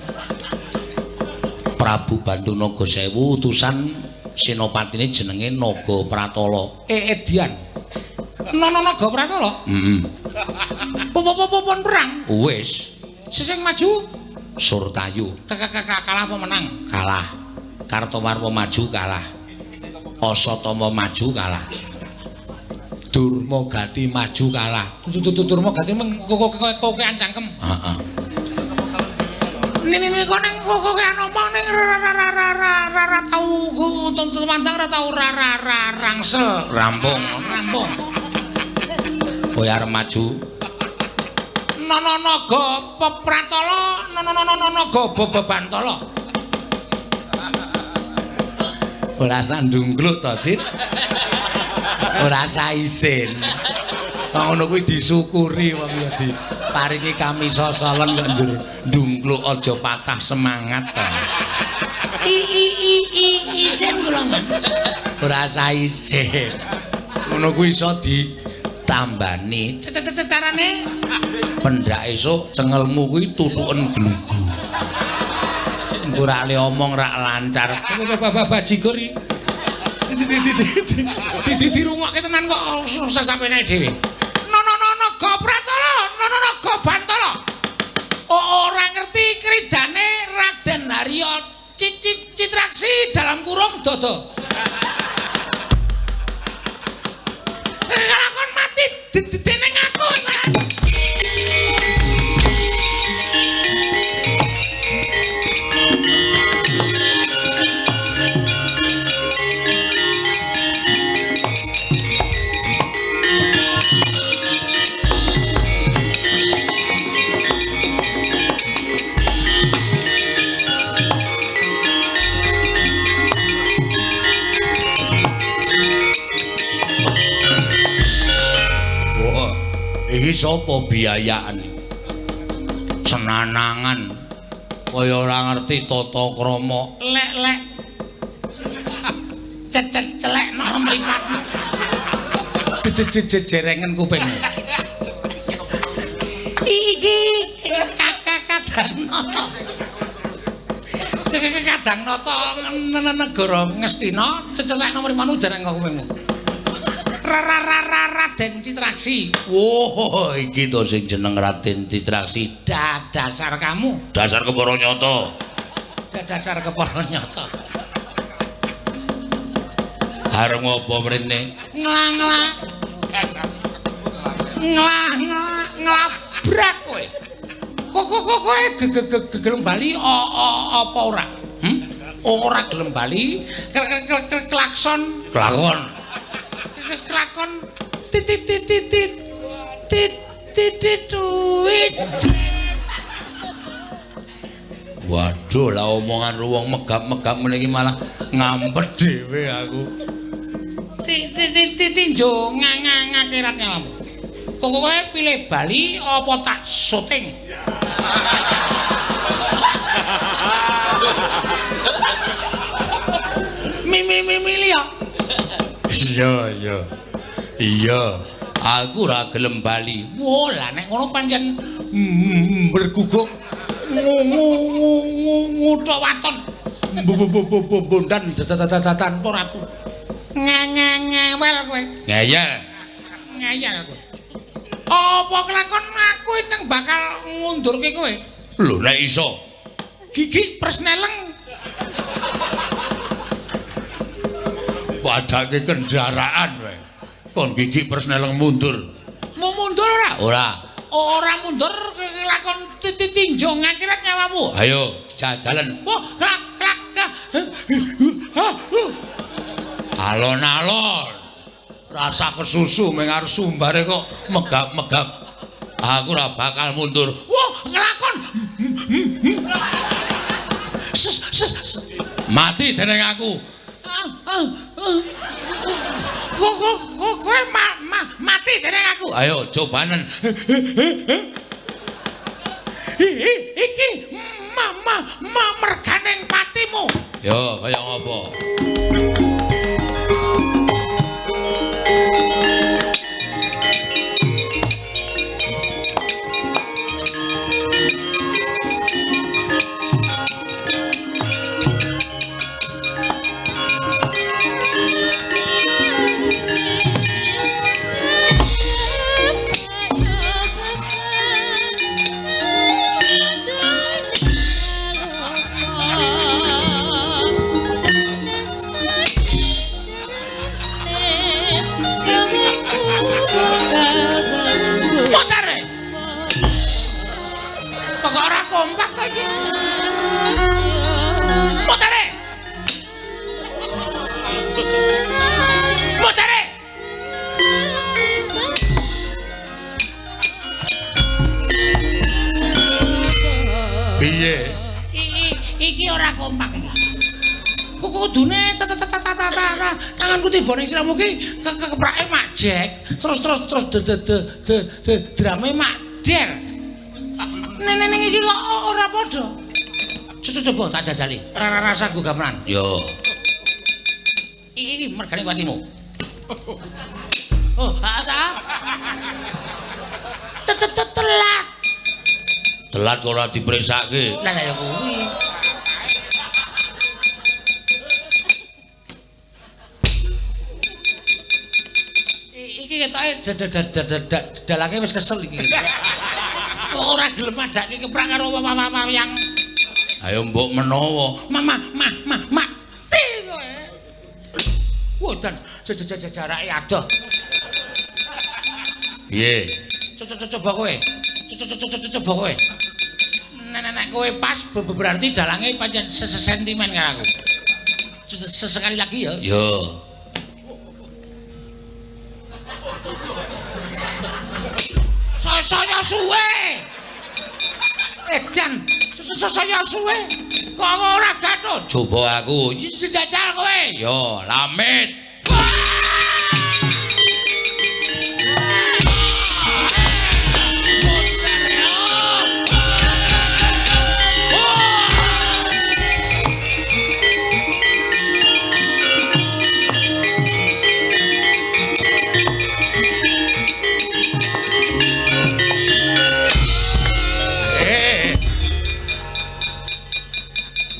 Prabu Bandung Naga Sewu utusan senopatine jenenge Naga Pratala. Edian. Naga Pratala? Heeh. Pun perang. Wis. Sing maju Surtayu. Kalah apa menang? Kalah. Kartowarwa maju kalah. Asatama maju kalah. Durmagati maju kalah. Durmagati meng kokean cangkem. Heeh. Nini kok ning kokean omong ning ra tau tumandang ra tau ra rangsel. Rampung. Kowe arep maju. Naga Pratala, Naga Bantala. Ora sandungkluk to, Cit. Ora isin. Kok ngono kuwi disyukuri wong ya diparingi kami sosolen kok njur ndungkluk aja patah semangat to. Isin kula, Man. Ora isin. Ngono kuwi iso ditambani. Carane pendak esuk cengelmu kuwi tutuken glugu. Engko rak le omong rak lancar. Bajigur iki. Dirungokke tenan kok sasampeyan dhewe. Naga Pratala, Naga Bantala. Ora ngerti kridane Raden Haryo Citraksi dalam kurung dodo. Kelakon mati dening aku. Iki sapa biayaan? Cenanangan kaya ora ngerti tata krama. Lek-lek. Cecek-celekno mripatmu. Jejerengen kupingmu. Iki Kadang Nata. Kadang Nata negara Ngastina cecelekno mripatmu jareng kupingmu. Raden Citraksi. Wah, iki to sing jeneng Raden Citraksi. Dasar kamu. Dasar kepara nyata. Dasar kepara nyata. Arep ngopo mrene? Nglang-nglang. Nglah-nglah nglabrak kowe. Kok kowe gelem bali apa ora? Ora gelem bali, klakson, klakon. Klakon titit titit titit titit tuit. Waduh, lah omongan wong megap-megap ngene iki malah ngampet dhewe aku. Tinjo ngangakerat nyawamu. Kok kowe pilih bali apa tak syuting? Mimi ya. Iya, iya. Iya, aku ora gelem bali. Wah, lah nek ngono pancen berguguk ngutha waton. Bondan tanpa ratu. Ngewel kowe. Ngeyel. Ngeyel kowe. Apa kelakon aku ingkang bakal ngundurke kowe? Lho, nek iso. Gigi persneleng. Padake kendaraan wae. Kon gigi persneleng mundur. Mau mundur ora? Ora. Ora mundur kelakon tinjo ngakirat nyawamu. Ayo, jalan. Wah, klak klak. Alon-alon. Rasa kesusu meng arep sumbare kok megap-megap. Aku ora bakal mundur. Wah, kelakon. Mati dening aku. Kowe mati dening aku. Ayo cobanen. Iki merganing patimu. Yo, kaya ngopo? Kompak kok iki. Motore. Motore. Piye? Iki ora kompak iki. Kudune tanganku tiba ning siramu ki keprake mak jek, terus terus terus de drame mak der. Neneng iki kok ora padha. Coba tak jajali. Ora rasa nggo gamelan. Yo. Iki mergane patimu. Oh, ha. Telat. Telat kok ora dipresake. Lah ya kuwi. Iki ketoke dalange wis kesel iki. Ora gelem ajake keprak karo wayang. Ayo mbok menawa. Mama mati kowe. Wah, dan jarake adoh. Piye? Coba kowe. Coba kowe. Nek kowe pas berarti dalange pancen sesentimen karo aku. Sesekali lagi ya. Yo. Saya suwe. Edan, saya suwe. Kok ora gathuk? Coba aku. Jajal kowe. Yo, lamit.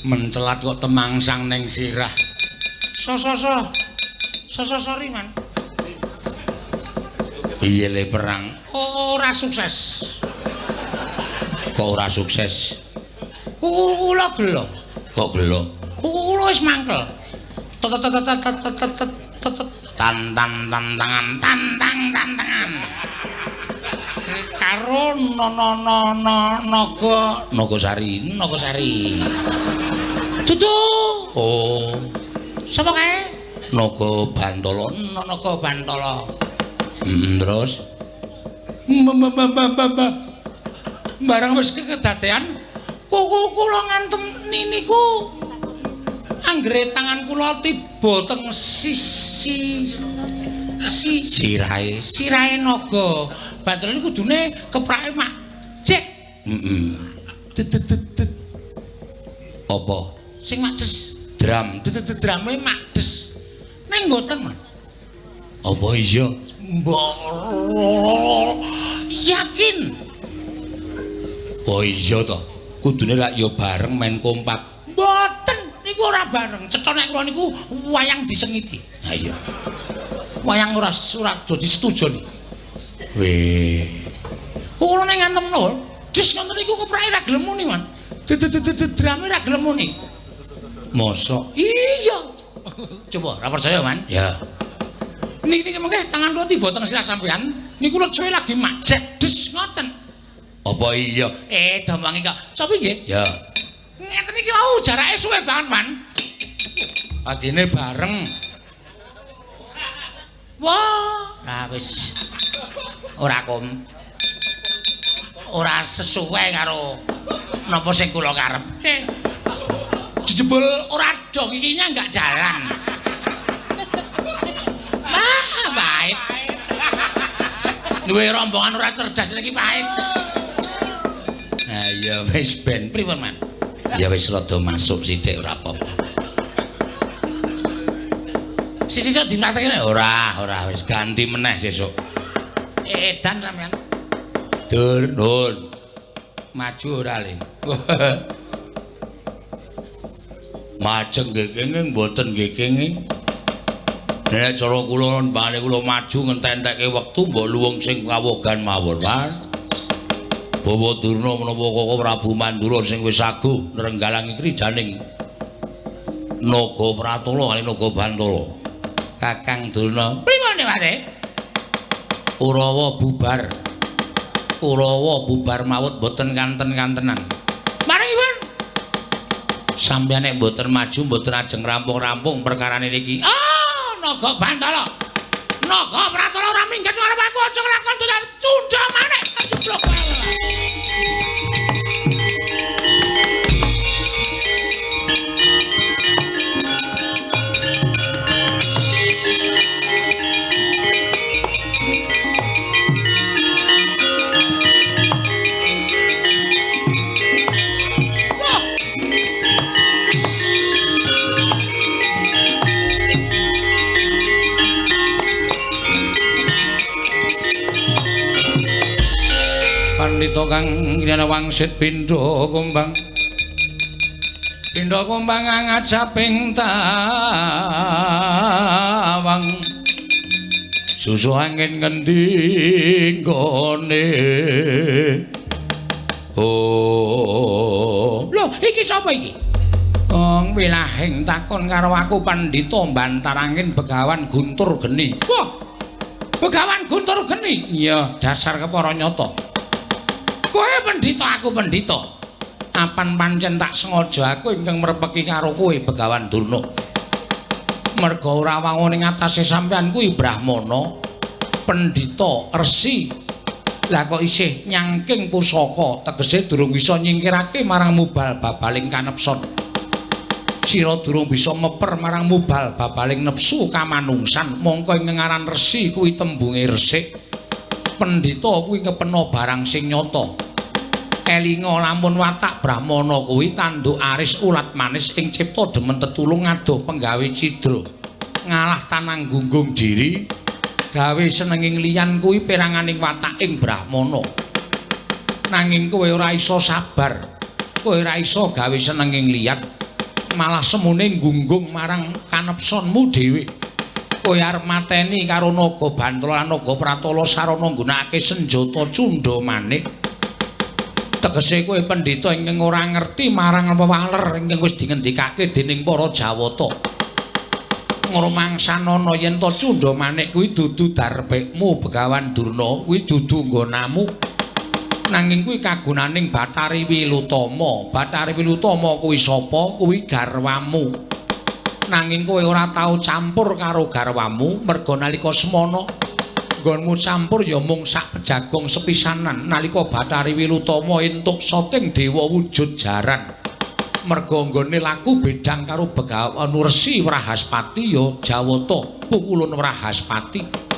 Mencelat kok temangsang neng sirah. So sorry man. Piye le perang? Ora sukses. Kok ora sukses? Kula gelo. Kok gelo? Kula wis mangkel. Tet tet tet tet tet tet tan tan tan tangan tan tang tan tangan. Karo no no no no naga Nagasari, Nagasari. Dudu. Oh. Sapa kae? Naga Bantala. Naga Bantala. Terus barang wis kedadean kuku kula ngantem niniku anggere tangan kula tiba teng sisi si sirahe sirahe naga Bantala niku kudune keprake mak cek. Heeh. Det apa sing mak des drum det drame mak des ning mboten Mas. Apa iya? Mbok yakin. Oh iya to. Kudune lak ya bareng main kompak. Mboten, niku ora bareng. Cetha nek kula niku wayang disengiti. Ha iya. Wayang ora ora dadi setujoni. Weh. Kula nek ngantem des ngoten niku keprake ra gelem muni, Man. Drame ra gelem muni. Mosok? Iya. Coba ora percaya, Man. Ya. Niki niki mengke tangan kula tiba teng sirah sampean, niku lecoe lagi majek des ngoten. Apa iya? Dombangi kok. Sapa nggih? Ya. Ngeten iki wau jarake suwe banget, Man. Agene bareng. Wah, lah wis ora kom. Ora sesuai karo napa sing kula karepke. Jebul ora dong iki nya enggak jalan. Ah, pahit. Duwe rombongan ora cerdas niki pahit. Ha ya wis ben pripun, Man? Ya wis rada masuk sithik ora apa-apa. Sisih dipraktekne ora, ora wis ganti meneh sesuk. Edan sampean. Dur, nun. Maju ora le. Majeng nggih kenging mboten nggih kenging. Nek cara kula mbane kula maju ngententekke wektu mbok luwung sing kawogan mawon, Mas. Bawa Durna menapa Koko Prabu Mandura sing wis aguh nrenggalangi krijaning Naga Pratala kali Naga Bantala. Kakang Durna, pripun Pak? Kurawa bubar. Kurawa bubar mawut mboten kanten-kantenan. Maringipun sampeyan nek mboten maju mboten ajeng rampung-rampung perkarane niki. Ah, Naga Bantala. Naga Pratala ora minggat arep aku aja nglakon dolan cundha maneh. Jeblok. Pandita kang griyana wangsit pindha kumbang. Pindha kumbang ngajaping tawang. Susu angin ngendi nggone. Oh. Lho, iki sapa iki? Wong wilahing takon karo aku pandhita bantarangin Begawan Guntur Geni. Wah. Begawan Guntur Geni. Iya, dasar kepara nyata. Kowe pendhita, aku pendhita. Apan pancen tak sengaja aku ingkang merpeki karo kowe Begawan Durna. Merga ora wangun ing atase sampeyan kuwi Brahmana, pendhita, resi. Lah kok isih nyangking pusaka, tegese durung bisa nyingkirake marang mubal babaling kanepson. Sira durung bisa meper marang mubal babaling nepsu kamanungsan, mongko ing ngaran resi kuwi tembunge resik. Pendhita kuwi kepena barang sing nyata. Elinga lamun watak Brahmana kuwi tanduk aris ulat manis ing cipta demen tetulung ngadoh penggawe cidra. Ngalah tanang gunggung diri gawe senenging liyan kuwi peranganing wataking Brahmana. Nanging kowe ora iso sabar. Kowe ora iso gawe senenging liyan, malah semune gunggung marang kanepsonmu dhewe. Kowe arep mateni karo Naga Bantala lan Naga Pratala sarana nggunakake senjata Cunda Manik. Tegese kowe pendhita ingkang ora ngerti marang wewaler ingkang wis dingendikake dening para Jawata. Ngrumangsanana yen to Cunda Manik kuwi dudu darbekmu Begawan Durna, kuwi dudu nggonamu. Nanging kuwi kagunaning Bathari Wilutama. Bathari Wilutama kuwi sapa? Kuwi garwamu. Nanging kowe ora tau campur karo garwamu merga nalika semana nggonmu campur ya mung sak pejagong sepisanan nalika Bathari Wilutama entuk sating dewa wujud jaran. Merga nggone laku bedang karo Begawan Resi Wrahaspati ya Jawata pukulun Wrahaspati.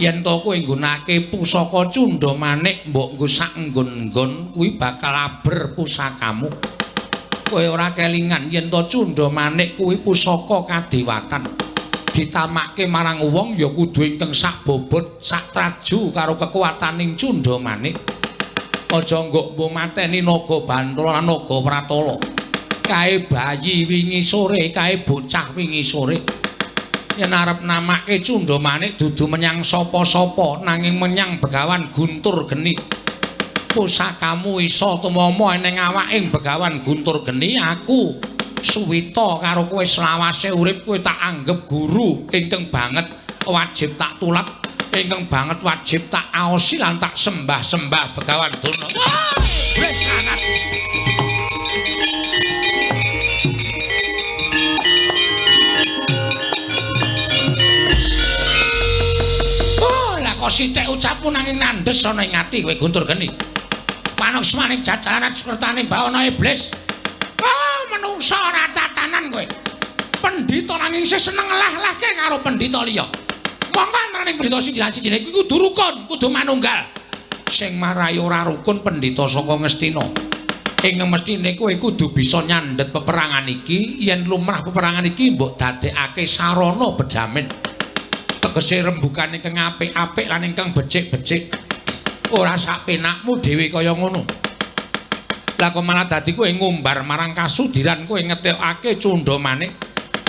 Yen to kowe nggunakake pusaka Cunda Manik mbok nggo sak nggon-nggon kuwi bakal aber pusakamu. Kowe ora kelingan yen to Cunda Manik kuwi pusaka kadewatan. Ditamakke marang wong ya kudu ingkang sak bobot, sak traju karo kekuwataning Cunda Manik. Aja nggok mbok mateni Naga Bantala lan Naga Pratala. Kae bayi wingi sore, kae bocah wingi sore. Yen arep namake Cunda Manik dudu menyang sapa-sapa nanging menyang Begawan Guntur Geni. Pusakamu iso tumama ning awaking Begawan Guntur Geni, aku suwita karo kowe selawase urip kowe tak anggep guru ingkang banget wajib tak tulat, ingkang banget wajib tak aosi lan tak sembah-sembah Begawan Durna. Wis sangat. Kok sithik ucapmu nanging nandhes ana ing ati kowe Guntur Geni. Panuksmaning jajalanan sukertane bawana iblis. Ah, menungsa ora tatanan kowe. Pendhita nanging isih seneng ngelah-elahke karo pendhita liya. Monggo antaraning pendhita siji lan sijine kuwi kudu rukun, kudu manunggal. Sing marai ora rukun pendhita saka Ngastina. Ing mestine kowe kudu bisa nyandhet peperangan iki, yen lumrah peperangan iki mbok dadekake sarana bejamen. Tegese rembukan ingkang apik-apik lan ingkang becik-becik. Ora sak penakmu dhewe kaya ngono. Lah kok malah dadi kowe ngumbar marang kasudiran kowe ngetokake Cunda Manik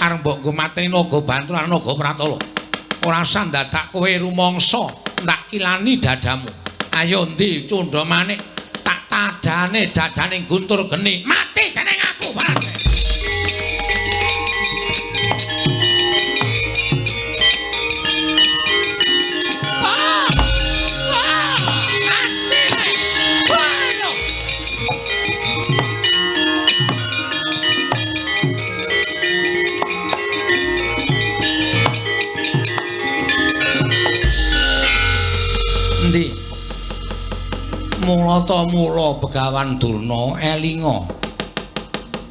arep mbok nggo mateni Naga Bantala lan Naga Pratala. Ora usah dadak kowe rumangsa ndak ilani dadamu. Ayo ndi Cunda Manik tak tadane dadane Guntur Geni. Mati dening aku barang. Mula ta mula Begawan Durna elinga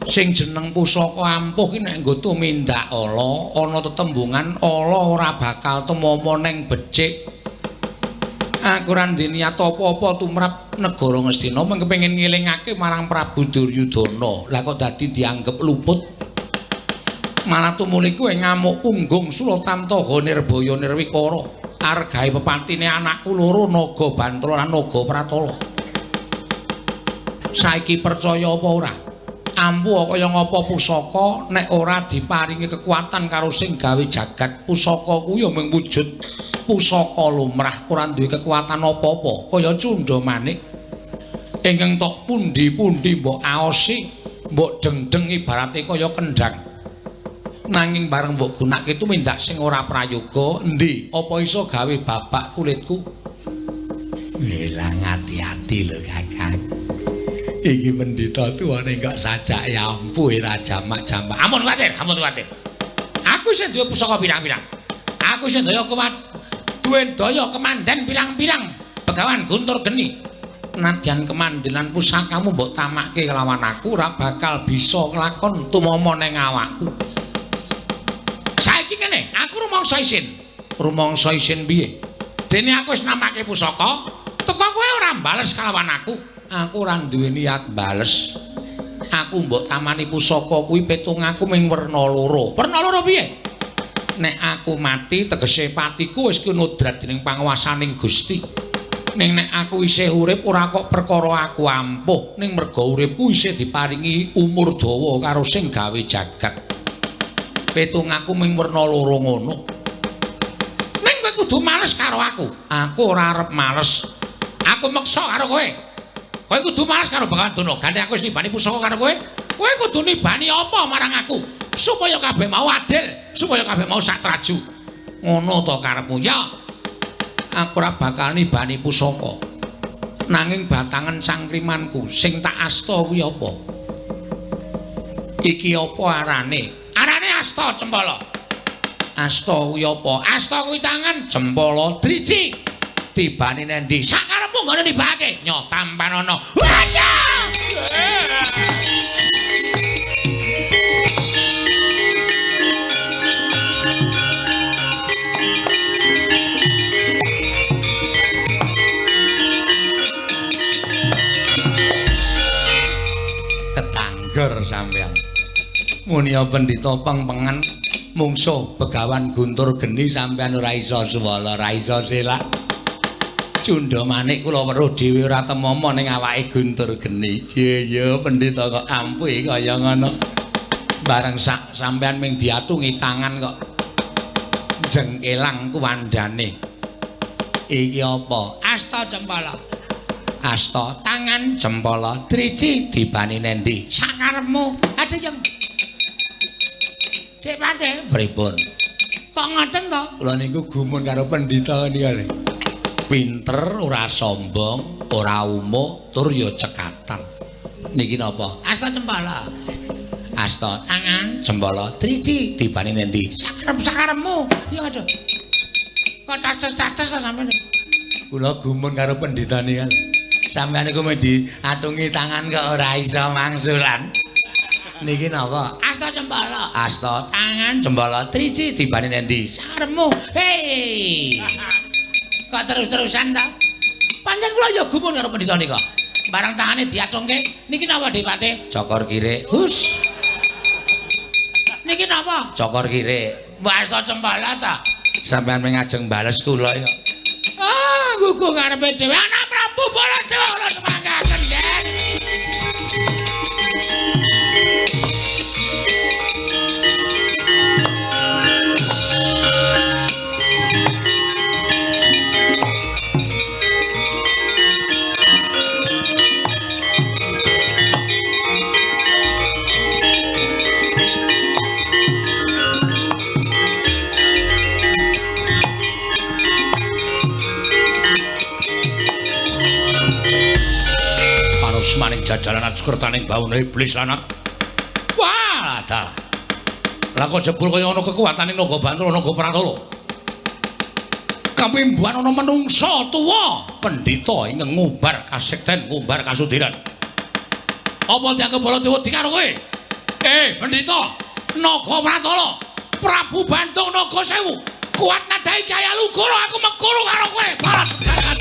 sing jeneng pusaka ampuh ki nek nggo tumindak ala ana tetembungan ala ora bakal tumama neng becik. Aku ora ndek niat apa-apa tumrap negara Ngastina mung kepengin ngelingake marang Prabu Duryudana. Lah kok dadi dianggep luput. Malah tumuli kowe ngamuk punggung Sulatamtaha Nirbaya Nirwikara. Argae pepatine anakku loro Naga Bantala lan Naga Pratala. Saiki percaya apa ora? Ampuh kaya ngapa pusaka nek ora diparingi kekuatan karo sing gawe jagat. Pusaka kuwi ya mung wujud pusaka lumrah, ora duwe kekuatan apa-apa. Kaya Cunda Manik ingkang tok pundi-pundi mbok aosi, mbok dengdeng ibarate kaya kendhang. Nanging bareng mbok gunake tumindak sing ora prayoga, endi apa iso gawe babak kulitku? Ilang ati-ati lho Kakang. Iki mendita tuwane kok sajak ya ampuh ora jamak-jamak. Ampun kuwatir, ampun kuwatir. Aku isih duwe pusaka pirang-pirang. Aku isih daya kuat, duwe daya kemanden pirang-pirang. Begawan Guntur Geni. Nadyan kemandenan pusakamu mbok tamake kelawan aku ora bakal bisa kelakon tumama ning awakku. Saiki ngene, aku rumangsa isin. Rumangsa isin piye? Dene aku wis namake pusaka, teko kowe ora mbales kalawan aku. Aku ora duwe niat mbales. Aku mbok tamani pusaka kuwi petung aku ming werna loro. Werna loro piye? Nek aku mati tegese patiku wis kinodrat dening panguwasaning Gusti. Ning nek aku isih urip ora kok perkara aku ampuh, ning merga uripku isih diparingi umur dawa karo sing gawe jagat. Pitungaku ming werna loro ngono. Ning kowe kudu males karo aku. Aku ora arep males. Aku meksa karo kowe. Kowe kudu males karo Begawan Durna. Gandhe aku wis nibani pusaka karo kowe. Kowe kudu nibani apa marang aku supaya kabeh mau adil, supaya kabeh mau sak traju. Ngono to karepmu? Ya. Aku ora bakal nibani pusaka. Nanging batangan cangkrimanku sing tak asta kuwi apa? Iki apa arane? Arane asta cempala. Asta kuwi apa? Asta kuwi tangan, cempala driji. Tibane nendi? Sakarepmu nggone nibake. Nyo tampanono. Wah! Ketanggor sampean. Munia pendhita pengpengen mungsuh Begawan Guntur Geni sampean ora iso suwala, ora iso selak. Cundha manik kula weruh dhewe ora temama ning awake Guntur Geni. Ya pendhita kok ampuh kaya ngono. Bareng sak sampean ming diatungi tangan kok jengkelang kuwandane. Iki apa? Asta cempala. Asta tangan cempala driji dibani nendi? Sakarepmu. Aduh yang Dik Patih. Pripun? Kok ngoten to? Kula niku gumun karo pendhita niku. Pinter, ora sombong, ora umuh, tur ya cekatan. Niki napa? Asta cempala. Asta tangan cempala driji dibani nendi? Sakarep-sakarepmu. Ya aduh. Kok caces-caces sampeyan. Kula gumun karo pendhita niku. Sampeyan niku mung diatungi tangan kok ora iso mangsulan. Niki napa? Asta cempala. Asta tangan cempala driji dibani nendi? Sakarepmu. Hei. Kok terus-terusan ta? Pancen kula ya gumun karo pendhita nika. Barang tangane diatungke, niki napa Dik Patih? Cokor kirik. Hus. Niki napa? Cokor kirik. Mbok asta cempala ta? Sampeyan mung ngajeng bales kula kok. Ah, gugu ngarepe dhewe anak Prabu Baladewa ora semanggaken, Den. Maning jajaran ajukertaning bawana iblis lanat. Wah, dalah. Lah kok jebul kaya ana kekuatane Naga Bantala Naga Pratala. Kamimbuhan ana menungsa tuwa pendhita ingkang ngubar kasekten, ngumbar kasudiran. Apa dianggep Baladewa dikaro kowe? Pendhita Naga Pratala, Prabu Bandung Naga Sewu, kuat nadai Kyai Alugoro aku mekuru karo kowe. Barat jagat.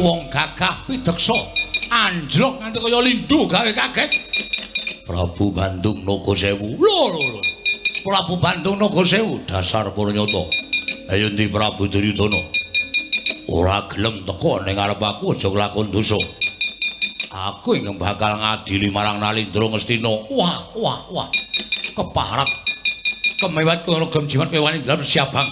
Wong gagah pideksa anjlok nganti kaya lindhu gawe kaget. Prabu Bandung Naga Sewu. Lho lho lho. Prabu Bandung Naga Sewu dasar purnyata. Ayo ndi Prabu Duryudana? Ora gelem teka ning ngarep aku aja nglakon dosa. Aku ingkang bakal ngadili marang Nalindra Ngastina. Wah wah wah. Keparat. Kemewat kono gem jimat kowe wani ndelok siabang.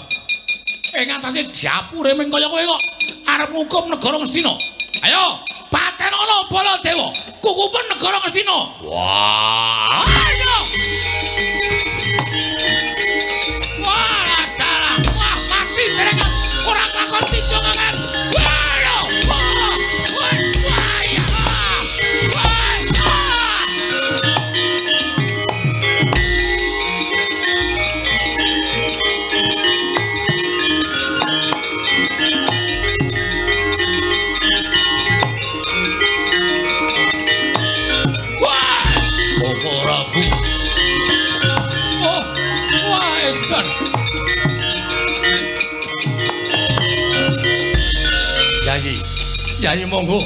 Ing atase dapure ming kaya kowe kok arep ngukum negara Ngastina. Ayo, patenono Baladewa, kukupen negara Ngastina. Wah, ayo. Wah, dalah. Wah, mati derekan. Ora lakon tijongan. Wah, lho. Wah, wah, ya. Wah. Wah! Prabu Yai monggo.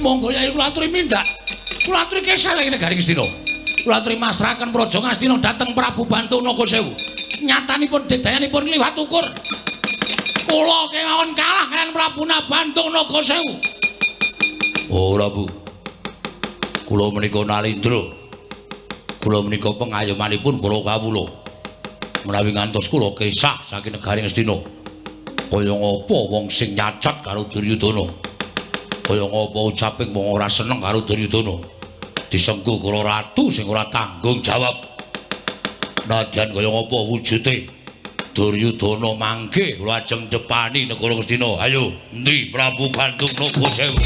Monggo Yai kula aturi mindak. Kula aturi kesah ing negari Ngastina. Kula aturi masrahaken Praja Ngastina dhateng Prabu Bantung Naga Sewu. Nyatanipun dedayanipun liwat ukur. Kula kemawon kalah kaliyan Prabu Bantung Naga Sewu. Oh Prabu. Kula menika Nalindra. Kula menika pengayomanipun para kawula. Menawi ngantos kula kesah saking negari Ngastina. Kaya ngapa wong sing nyacat karo Duryudana? Kaya ngapa ucaping wong ora seneng karo Duryudana? Disengguh karo ratu sing ora tanggung jawab. Nadyan kaya ngapa wujude Duryudana mangke kula ajeng depani negara Ngastina. Ayo, endi Prabu Bantung Naga Sewu?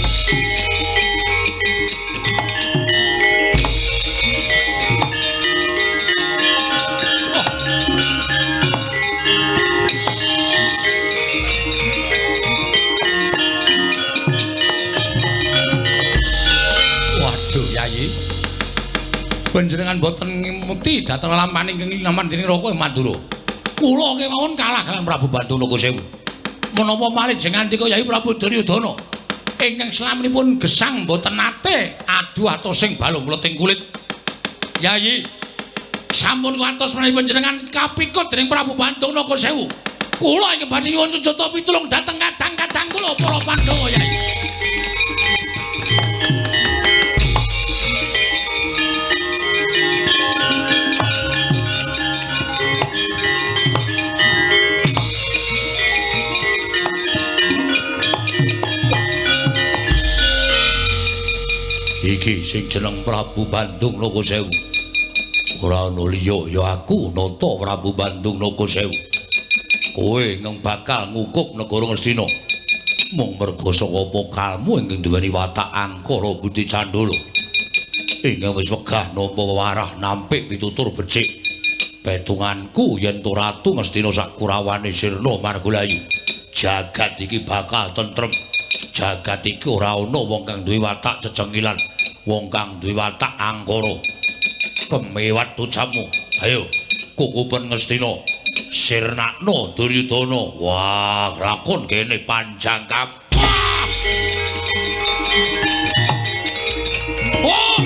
Panjenengan boten ngemuti dhateng lelampahan ingkang linaman dening Raka Mandura. Kula kemawon kalah kaliyan Prabu Bantung Naga Sewu. Menapa malih jeng ngandika Yai Prabu Duryudana ingkang slaminipun gesang boten nate adu atosing balung kleting kulit. Yai, sampun kuwatos menawi panjenengan kapikut dening Prabu Bantung Naga Sewu. Kula ingkang badhe nyuwun sujata pitulung dhateng kadang-kadang kula para Pandhawa Yai. Iki sing jeneng Prabu Bandung Naga Sewu. Ora ana liya ya aku nata Prabu Bandung Naga Sewu. Kowe ingkang bakal ngukup negara Ngastina. Mung merga saka pokalmu ingkang duweni watak angkara budi candala. Ingkang wis wegah nampa wewarah nampik pitutur becik. Petunganku yen to ratu Ngastina sakurawane sirna margulayu. Jagat iki bakal tentrem. Jagat iki ora ana wong kang duwe watak cecengilan, wong kang duwe watak angkara. Kemewat ucapmu. Ayo, kukupen Ngastina. Sirnakno Duryudana. Wah, lakon kene panjang kabeh. Wah!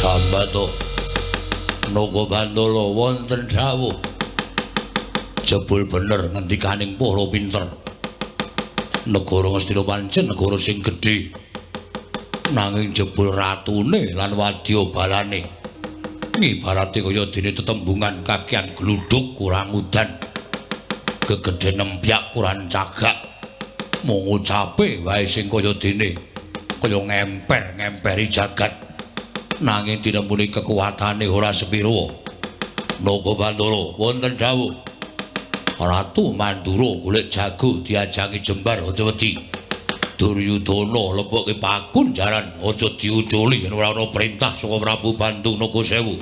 Sambato Naga Bandala wonten dawuh. Jebul bener ngendikaning para pinter. Negara Ngastina pancen negara sing gedhe. Nanging jebul ratune lan wadya balane ngibarate kaya dene tetembungan kakean gluduk kurang udan. Gegedhe nempyak kurang cagak. Mung ucape wae sing kaya dene kaya ngemper-ngemperi jagat. Nanging tinemune kekuatane ora sepira. Naga Bandala wonten dawuh. Ratu Mandura golek jago diajangi jembar aja wedi. Duryudana lebokke pakun jaran aja diuculi yen ora ana perintah saka Prabu Bandung Naga Sewu.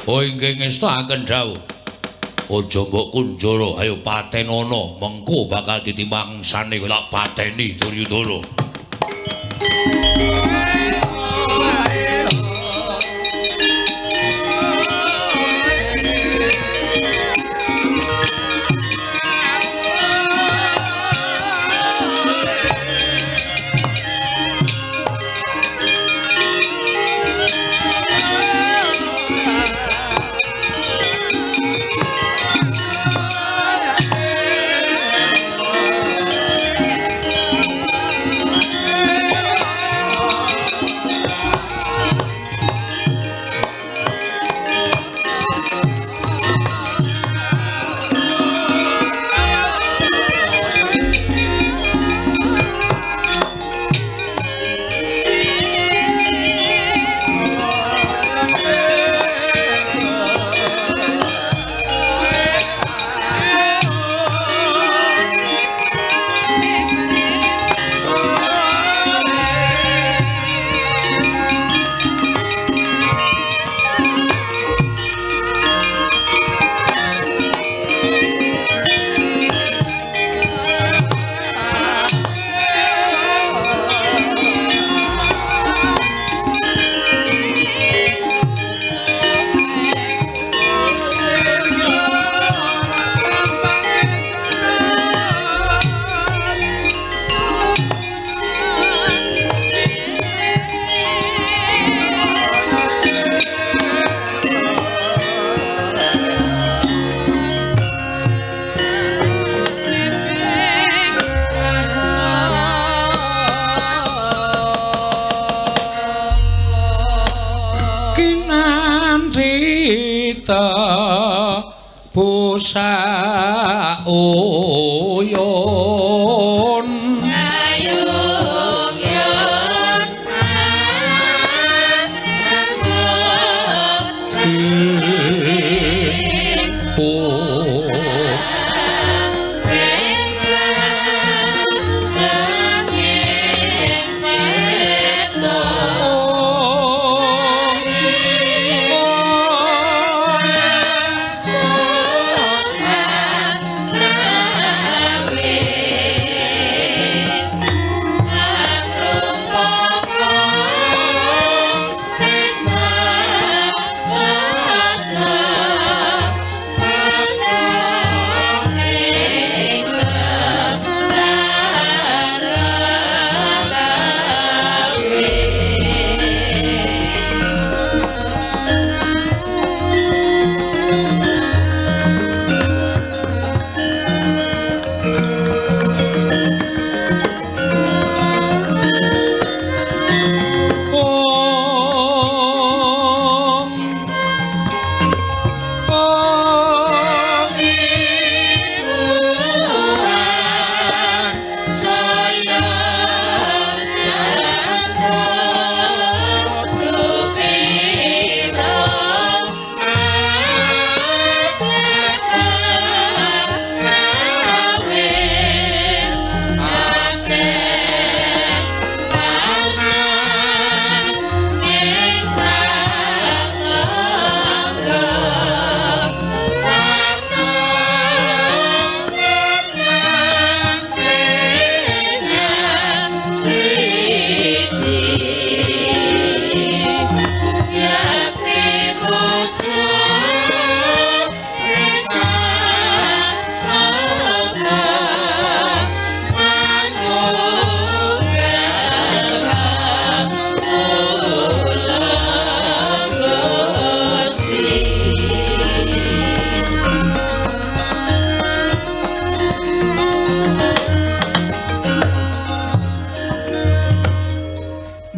Oh inggih ngestakaken dawuh. Aja mbok kunjara, ayo patenana, mengko bakal ditimangsane kowe tak pateni Duryudana. Saoyon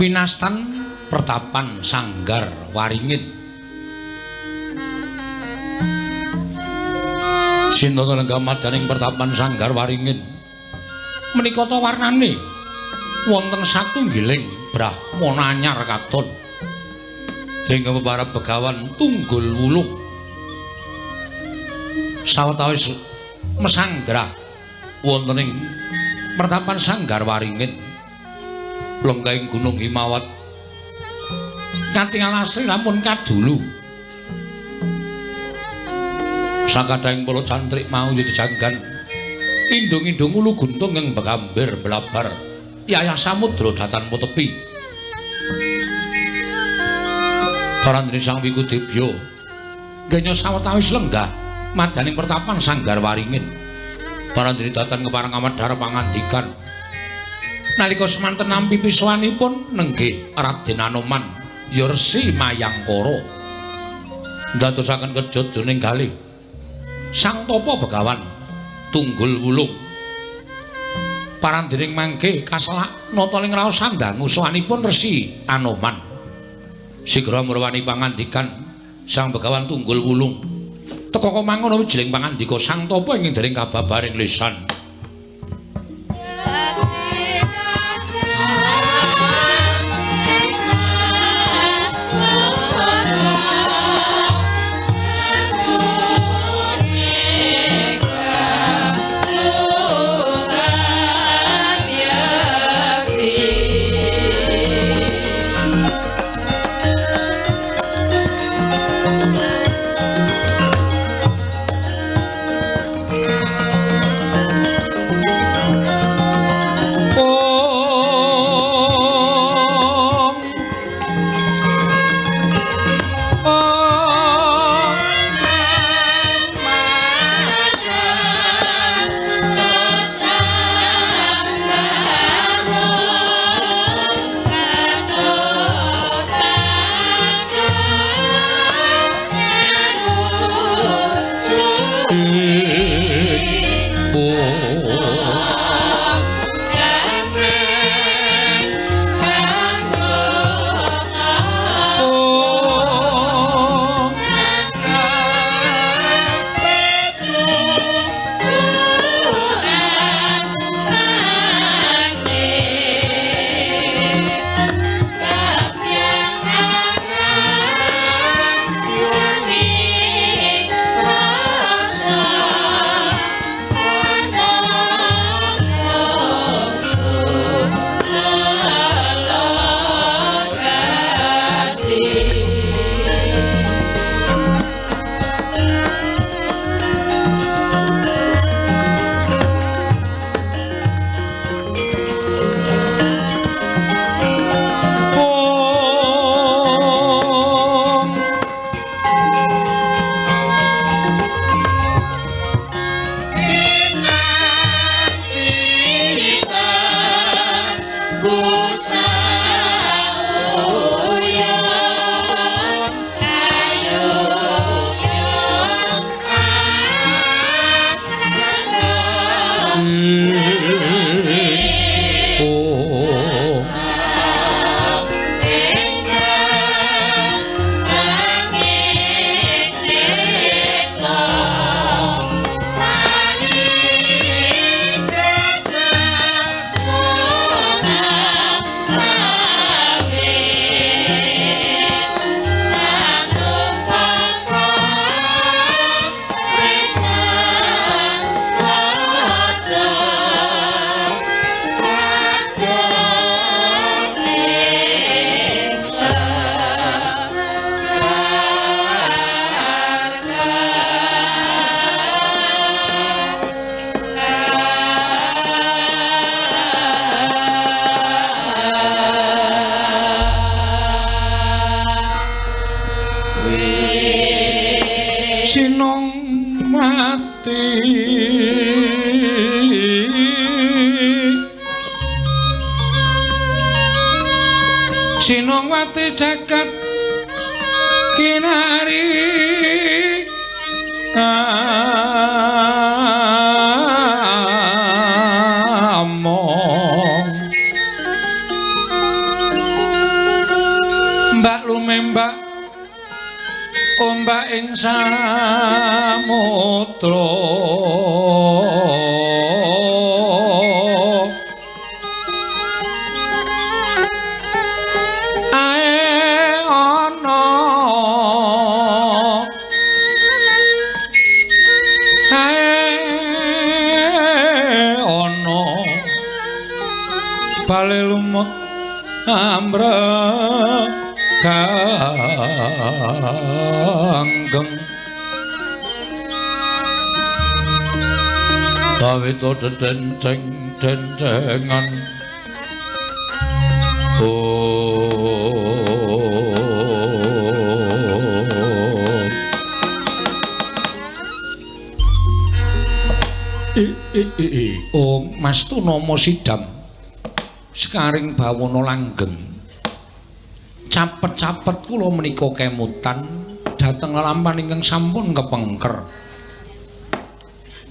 Winastan Pertapan Sanggar Waringin. Sinten lenggah madaning Pertapan Sanggar Waringin menika ta warnane wonten satunggiling brahmana anyar katon hingga bebarep Begawan Tunggul Wulung sawetawis mesanggrah wonten ing Pertapan Sanggar Waringin lenggahing Gunung Himawat katingal asri lamun kadulu. Sakadhahing para cantrik mau jejanggan indung-indung ulu guntung ing begambir belabar yayah samudra datan tepi. Parandene Sang Wikudebya genya sawetawis lenggah madaning Pertapan Sanggar Waringin. Parandene datan kepareng amedhar pangandikan nalika semanten nampi pisuwanipun nenggih Raden Anoman ya Resi Mayangkara ndadosaken kejut dening galih Sang Tapa Begawan Tunggul Wulung. Parandening mangke kaselak nata ing raos sandangu sowanipun Resi Anoman. Sigra murwani pangandikan Sang Begawan Tunggul Wulung teka mangono wijiling pangandika Sang Tapa ing dereng kababaring lisan. Sinongwati jagat kinari among mbak lumembak ombak ing samudra bale lumut amre ganggeng kawita dedenceng dencengan oh Mas Tunama Sidam sekaring bawana langgeng capet-capet kula menika kemutan dhateng lelampahan ingkang sampun kepengker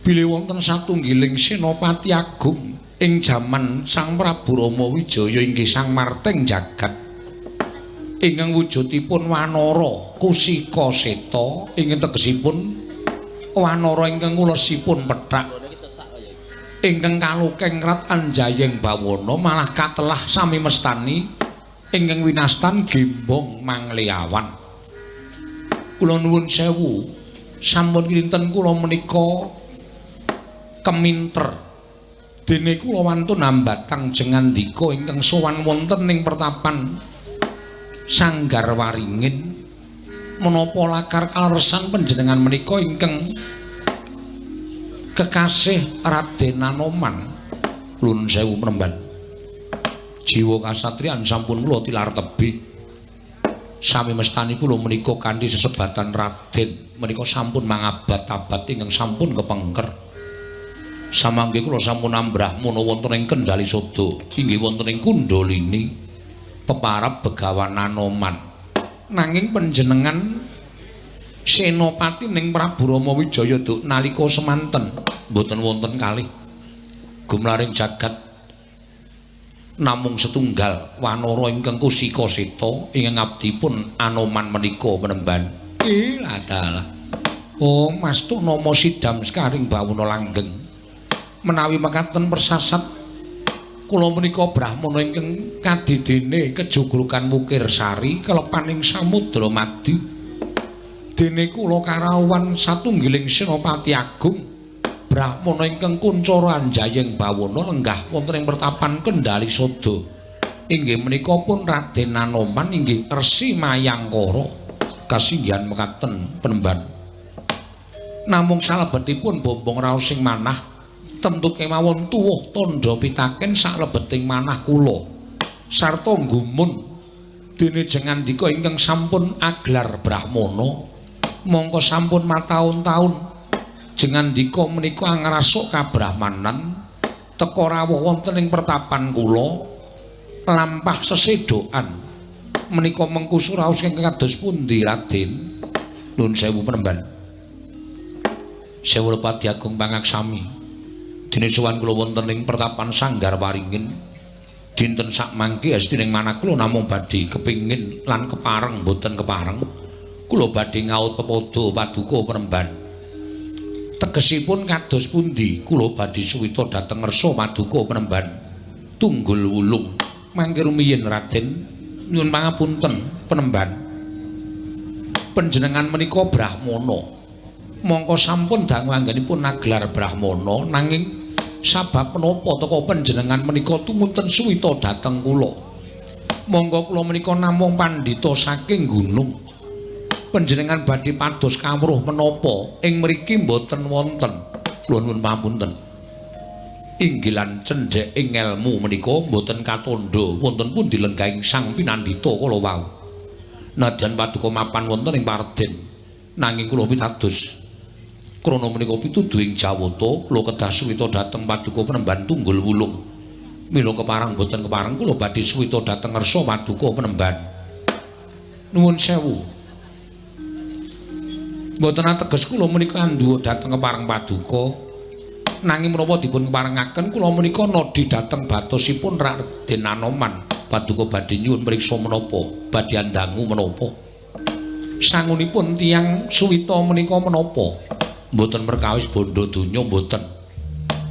bilih wonten satunggiling senopati agung ing jaman Sang Prabu Rama Wijaya inggih Sang Marting Jagat ingkang wujudipun wanara Kusika Seta ingkang tegesipun wanara ingkang ulesipun pethak ingkang kalukeng rat anjayeng bawana malah katelah sami mestani ingkang winastan Gembong Mangliawan. Kula nuwun sewu sampun kinten kula menika keminter dene kula wantun ambatang jengandika ingkang sowan wonten ing pertapan Sanggar Waringin menapa lakar kaleresan panjenengan menika ingkang kekasih Raden Anoman. Lun sewu premban jiwa kasatriyan sampun kula tilar tebih sami mestani kula menika kanthi sesebatan Raden menika sampun mangabad-abad ingkang sampun kepengker samangke kula sampun ambrahmana wonten ing Kendali Sada inggih wonten ing Kundalini peparab Begawan Anoman nanging panjenengan senopati ning Prabu Rama Wijaya duk nalika semanten mboten wonten kalih gumlaring jagat namung setunggal wanara ingkang Kusika Seta ingkang abdipun Anoman menika penemban. Adalah oh Mas Tunama Sidam sekaring bawana langgeng menawi mekaten persasat kula menika brahmana ingkang kadidene kejugrukan Wukir Sari kelepaning samudra madi dene kula karawuhan satunggiling senopati agung brahmana ingkang kuncara anjayeng bawana lenggah wonten ing pertapan Kendali Sada inggih menika pun Raden Anoman inggih Resi Mayangkara kasinggihan mekaten penemban namung salebetipun bombong raos sing manah tentu kemawon tuwuh tandha pitaken salebeting manah kula sarta nggumun dene jengandika ingkang sampun aglar brahmana mongko sampun mataun-taun jengandika menika angrasuk kabrahmanan teka rawuh wonten ing pertapan kula Lampah sesedokan menika mengku suraos ingkang kados pundi Raden? Nuwun sewu penemban. Sewu Pati Agung pangaksami. Dene sowan kula wonten ing pertapan Sanggar Waringin. Dinten sakmangke estining manah kula namung badhe kepingin lan kepareng mboten kepareng. Kula badhe ngaut pepadha paduka penemban. Tegesipun kados pundi? Kula badhe suwita dhateng ngersa paduka penemban Tunggul Wulung. Mangke rumiyin Raden, nyuwun pangapunten penemban. Panjenengan menika brahmana. Mongko sampun dangu anggenipun nagelar brahmana, nanging sabab menapa teka panjenengan menika tumunten suwita dhateng kula? Monggo kula menika namung pandhita saking gunung. Panjenengan badhe pados kawruh menapa ing mriki mboten wonten. Kula nuwun pangapunten. Inggilan cendhek ing elmu menika mboten katandha wonten pundi lenggahing Sang Pinandita kala wau. Nadyan paduka mapan wonten ing Parden, nanging kula pitados krana menika pituduhing Jawata kula kedah suwita dhateng paduka penemban Tunggul Wulung. Mila kepareng mboten kepareng kula badhe suwita dhateng ngersa paduka penemban. Nuwun sewu. Mboten ateges kula menika andhuwa dhateng kepareng paduka. Nanging menapa dipun keparengaken kula menika nodhi dhateng batosipun Raden Anoman. Paduka badhe nyuwun mriksa menapa, badhe andangu menapa. Sangunipun tiyang suwita menika menapa? Mboten perkawis bondo donya mboten.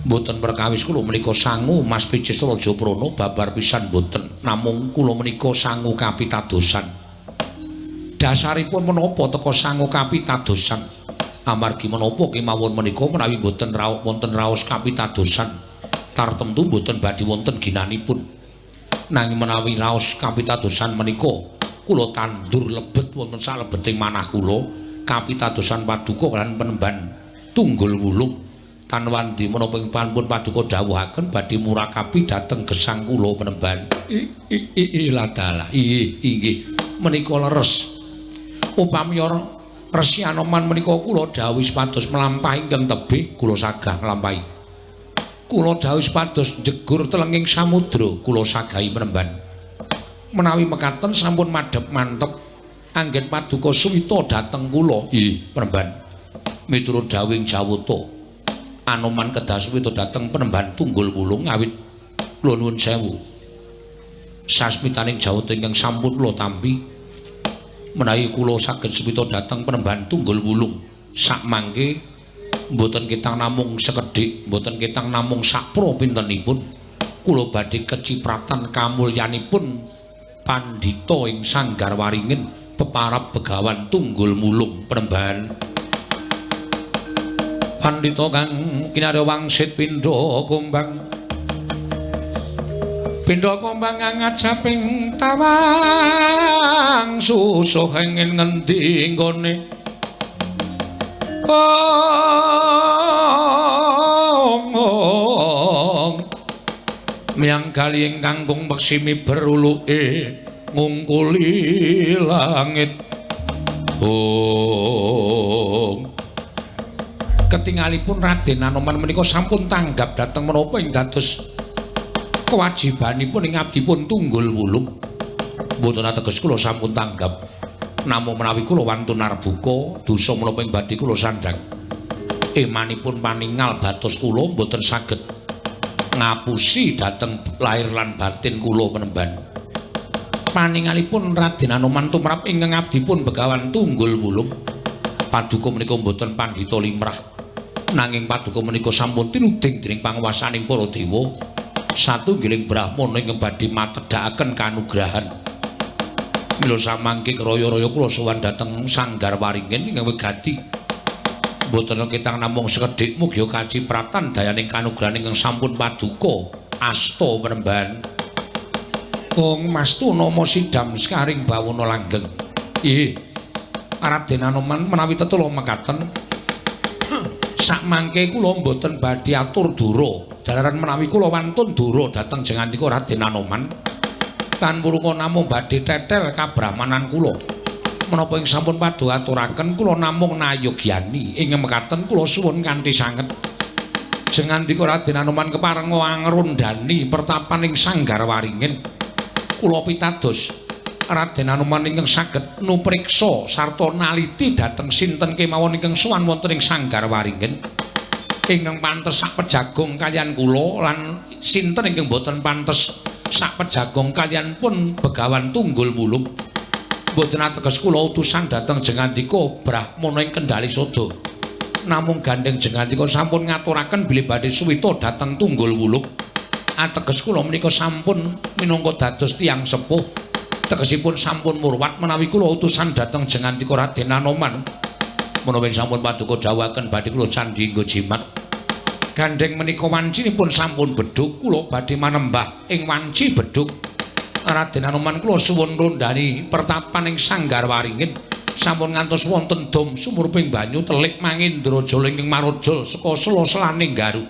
Mboten perkawis kula menika sangu Mas Picis Raja Prana babar pisan mboten. Namung kula menika sangu kapitadosan. Dasaripun menapa teka sangu kapitadosan? Amargi menapa kemawon menika menawi mboten raos wonten raos kapitadosan tartemtu mboten badhe wonten ginanipun. Nanging menawi raos kapitadosan menika kula tandur lebet wonten salebeting manah kula kapitadosan paduka lan penemban Tunggul Wulung tan wandi menapa ing pun paduka dawuhaken badhe murakabi dhateng gesang kula penemban. I ladalah inggih menika leres. Upami Resi Anoman menika kula dawuhi supados mlampah ingkang tebih kula sagah nglampahi. Kula dawuhi supados njegur telenging samudra kula sagahi penemban. Menawi mekaten sampun madhep mantep anggen paduka suwita dhateng kula. Nggih, penemban. Miturut dawuhing Jawata, Anoman kedah suwita dhateng penemban Tunggul Wulung awit kula nuwun sewu. Sasmitaning Jawata ingkang sampun kula tampi menawi kula saged suwita dhateng penemban Tunggul Wulung sakmangke mboten ketang namung sekedhik, mboten ketang namung sakpro pintenipun, kula badhe kecipratan kamulyanipun pandhita ing Sanggar Waringin peparab Begawan Tunggul Wulung penemban. Pandhita kang kinarya wangsit pindha kumbang pindha kumbang ngajaping tawang susuh ingin ngendi nggone ong miyang kali ingkang kung peksimi beruluke ngungkuli langit. Ong ketingalipun Raden Anoman menika sampun tanggap dhateng menapa ing dados kewajibanipun ing abdipun Tunggul Wulung. Mboten ateges kula sampun tanggap. Namung menawi kula wantun arbuka dosa menapa ing badhe kula sandhang. Emanipun paningal batos kula mboten saged ngapusi dhateng lahir lan batin kula penemban. Paningalipun Raden Anoman tumrap ingkang abdipun Begawan Tunggul Wulung. Paduka menika mboten pandhita limrah. Nanging paduka menika sampun tinuding dening panguwasaning para dewa. Satunggiling brahmana ingkang badhe matedhakaken kanugrahan. Mila samangke kraya-raya kula sowan dhateng Sanggar Waringin ingkang wigati. Mboten ketang namung sekedhik mugi kacipratan dayaning kanugrahan ingkang sampun paduka asta penemban. Wong mastu nama sidam sekaring bawana langgeng. Ih, Raden Anoman menawi tetula mekaten sakmangke kula mboten badhe atur dura. Jalaran menawi kula wantun dura dhateng jengandika Raden Anoman tan wurunga namung badhe tetel kabrahmanan kula. Menapa ing sampun paduka aturaken kula namung nayogyani ing mekaten kula suwun kanthi sanget. Jengandika Raden Anoman kepareng ngrundani pertapaning Sanggar Waringin. Kula pitados Raden Anoman ingkang saged nupriksa sarta naliti dhateng sinten kemawon ingkang sowan wonten ing Sanggar Waringin ingkang pantes sak pejagong kaliyan kula lan sinten ingkang boten pantes sak pejagong kaliyan pun Begawan Tunggul Wulung. Mboten ateges kula utusan dhateng Jengandika Brahmana ing Kendali Sada. Namung gandheng Jengandika sampun ngaturaken bilih badhe suwita dhateng Tunggul Wulung. Ateges kula menika sampun minangka dados tiyang sepuh. Tegesipun sampun murwat menawi kula utusan dhateng Jengandika Raden Anoman. Menawi sampun paduka dawuhaken badhe kula candhi nggo jimat. Gandheng menika wancinipun sampun bedhug, kula badhe manembah ing wanci bedhug. Raden Anoman kula suwun rondhani pertapan ing Sanggar Waringin. Sampun ngantos wonten dom sumurping banyu telik mangindrajala ingkang marujul saka sela-selaning garu.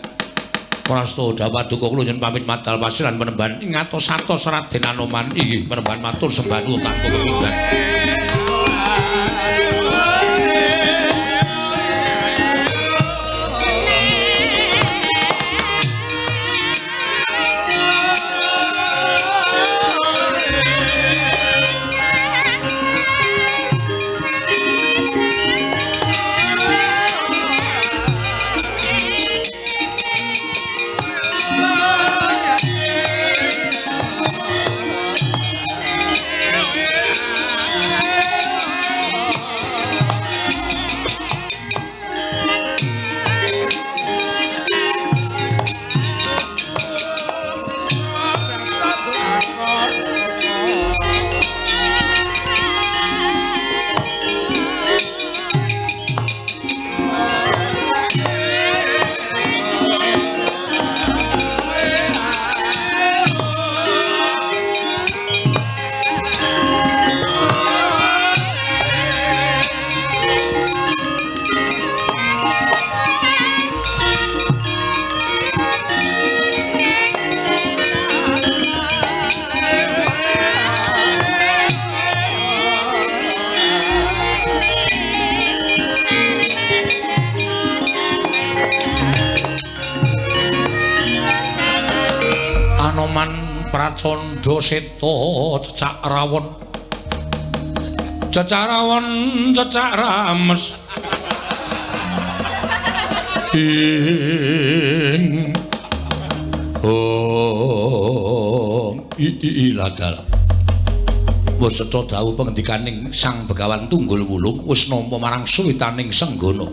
Prasta paduka kula nyuwun pamit madal pasiran penemban ing atos-atos Raden Anoman. Inggih penemban matur sembah nuwun tanpa pepindhan. Pracandha seta cecak rawon, cecak rawon cecak rames ing oh i ladal. Wis cetha dawuh pengendikaning Sang Begawan Tunggul Wulung wis nampa marang suwitaning Senggana.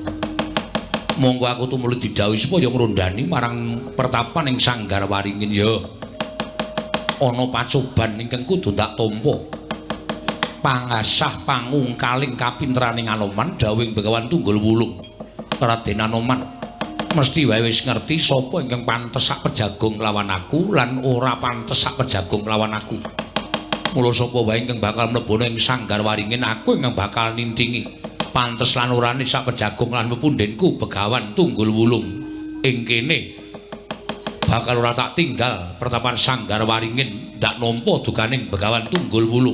Monggo aku tumuli didhawuhi supaya ngrondhani marang pertapan ing Sanggar Waringin. Ya ana pacoban ingkang kudu tak tampa. Pangasah pangungkaling kapinteraning Anoman dawuhing Begawan Tunggul Wulung. Raden Anoman mesti wae wis ngerti sapa ingkang pantes sak pejagong lawan aku lan ora pantes sak pejagong lawan aku. Mula sapa wae ingkang bakal mlebu ing Sanggar Waringin aku ingkang bakal nintingi pantes lan orane sak pejagong lan pepundhenku Begawan Tunggul Wulung ing kene. Bakal ora tak tinggal pertapan Sanggar Waringin ndak nampa dukaning Begawan Tunggul Wulung.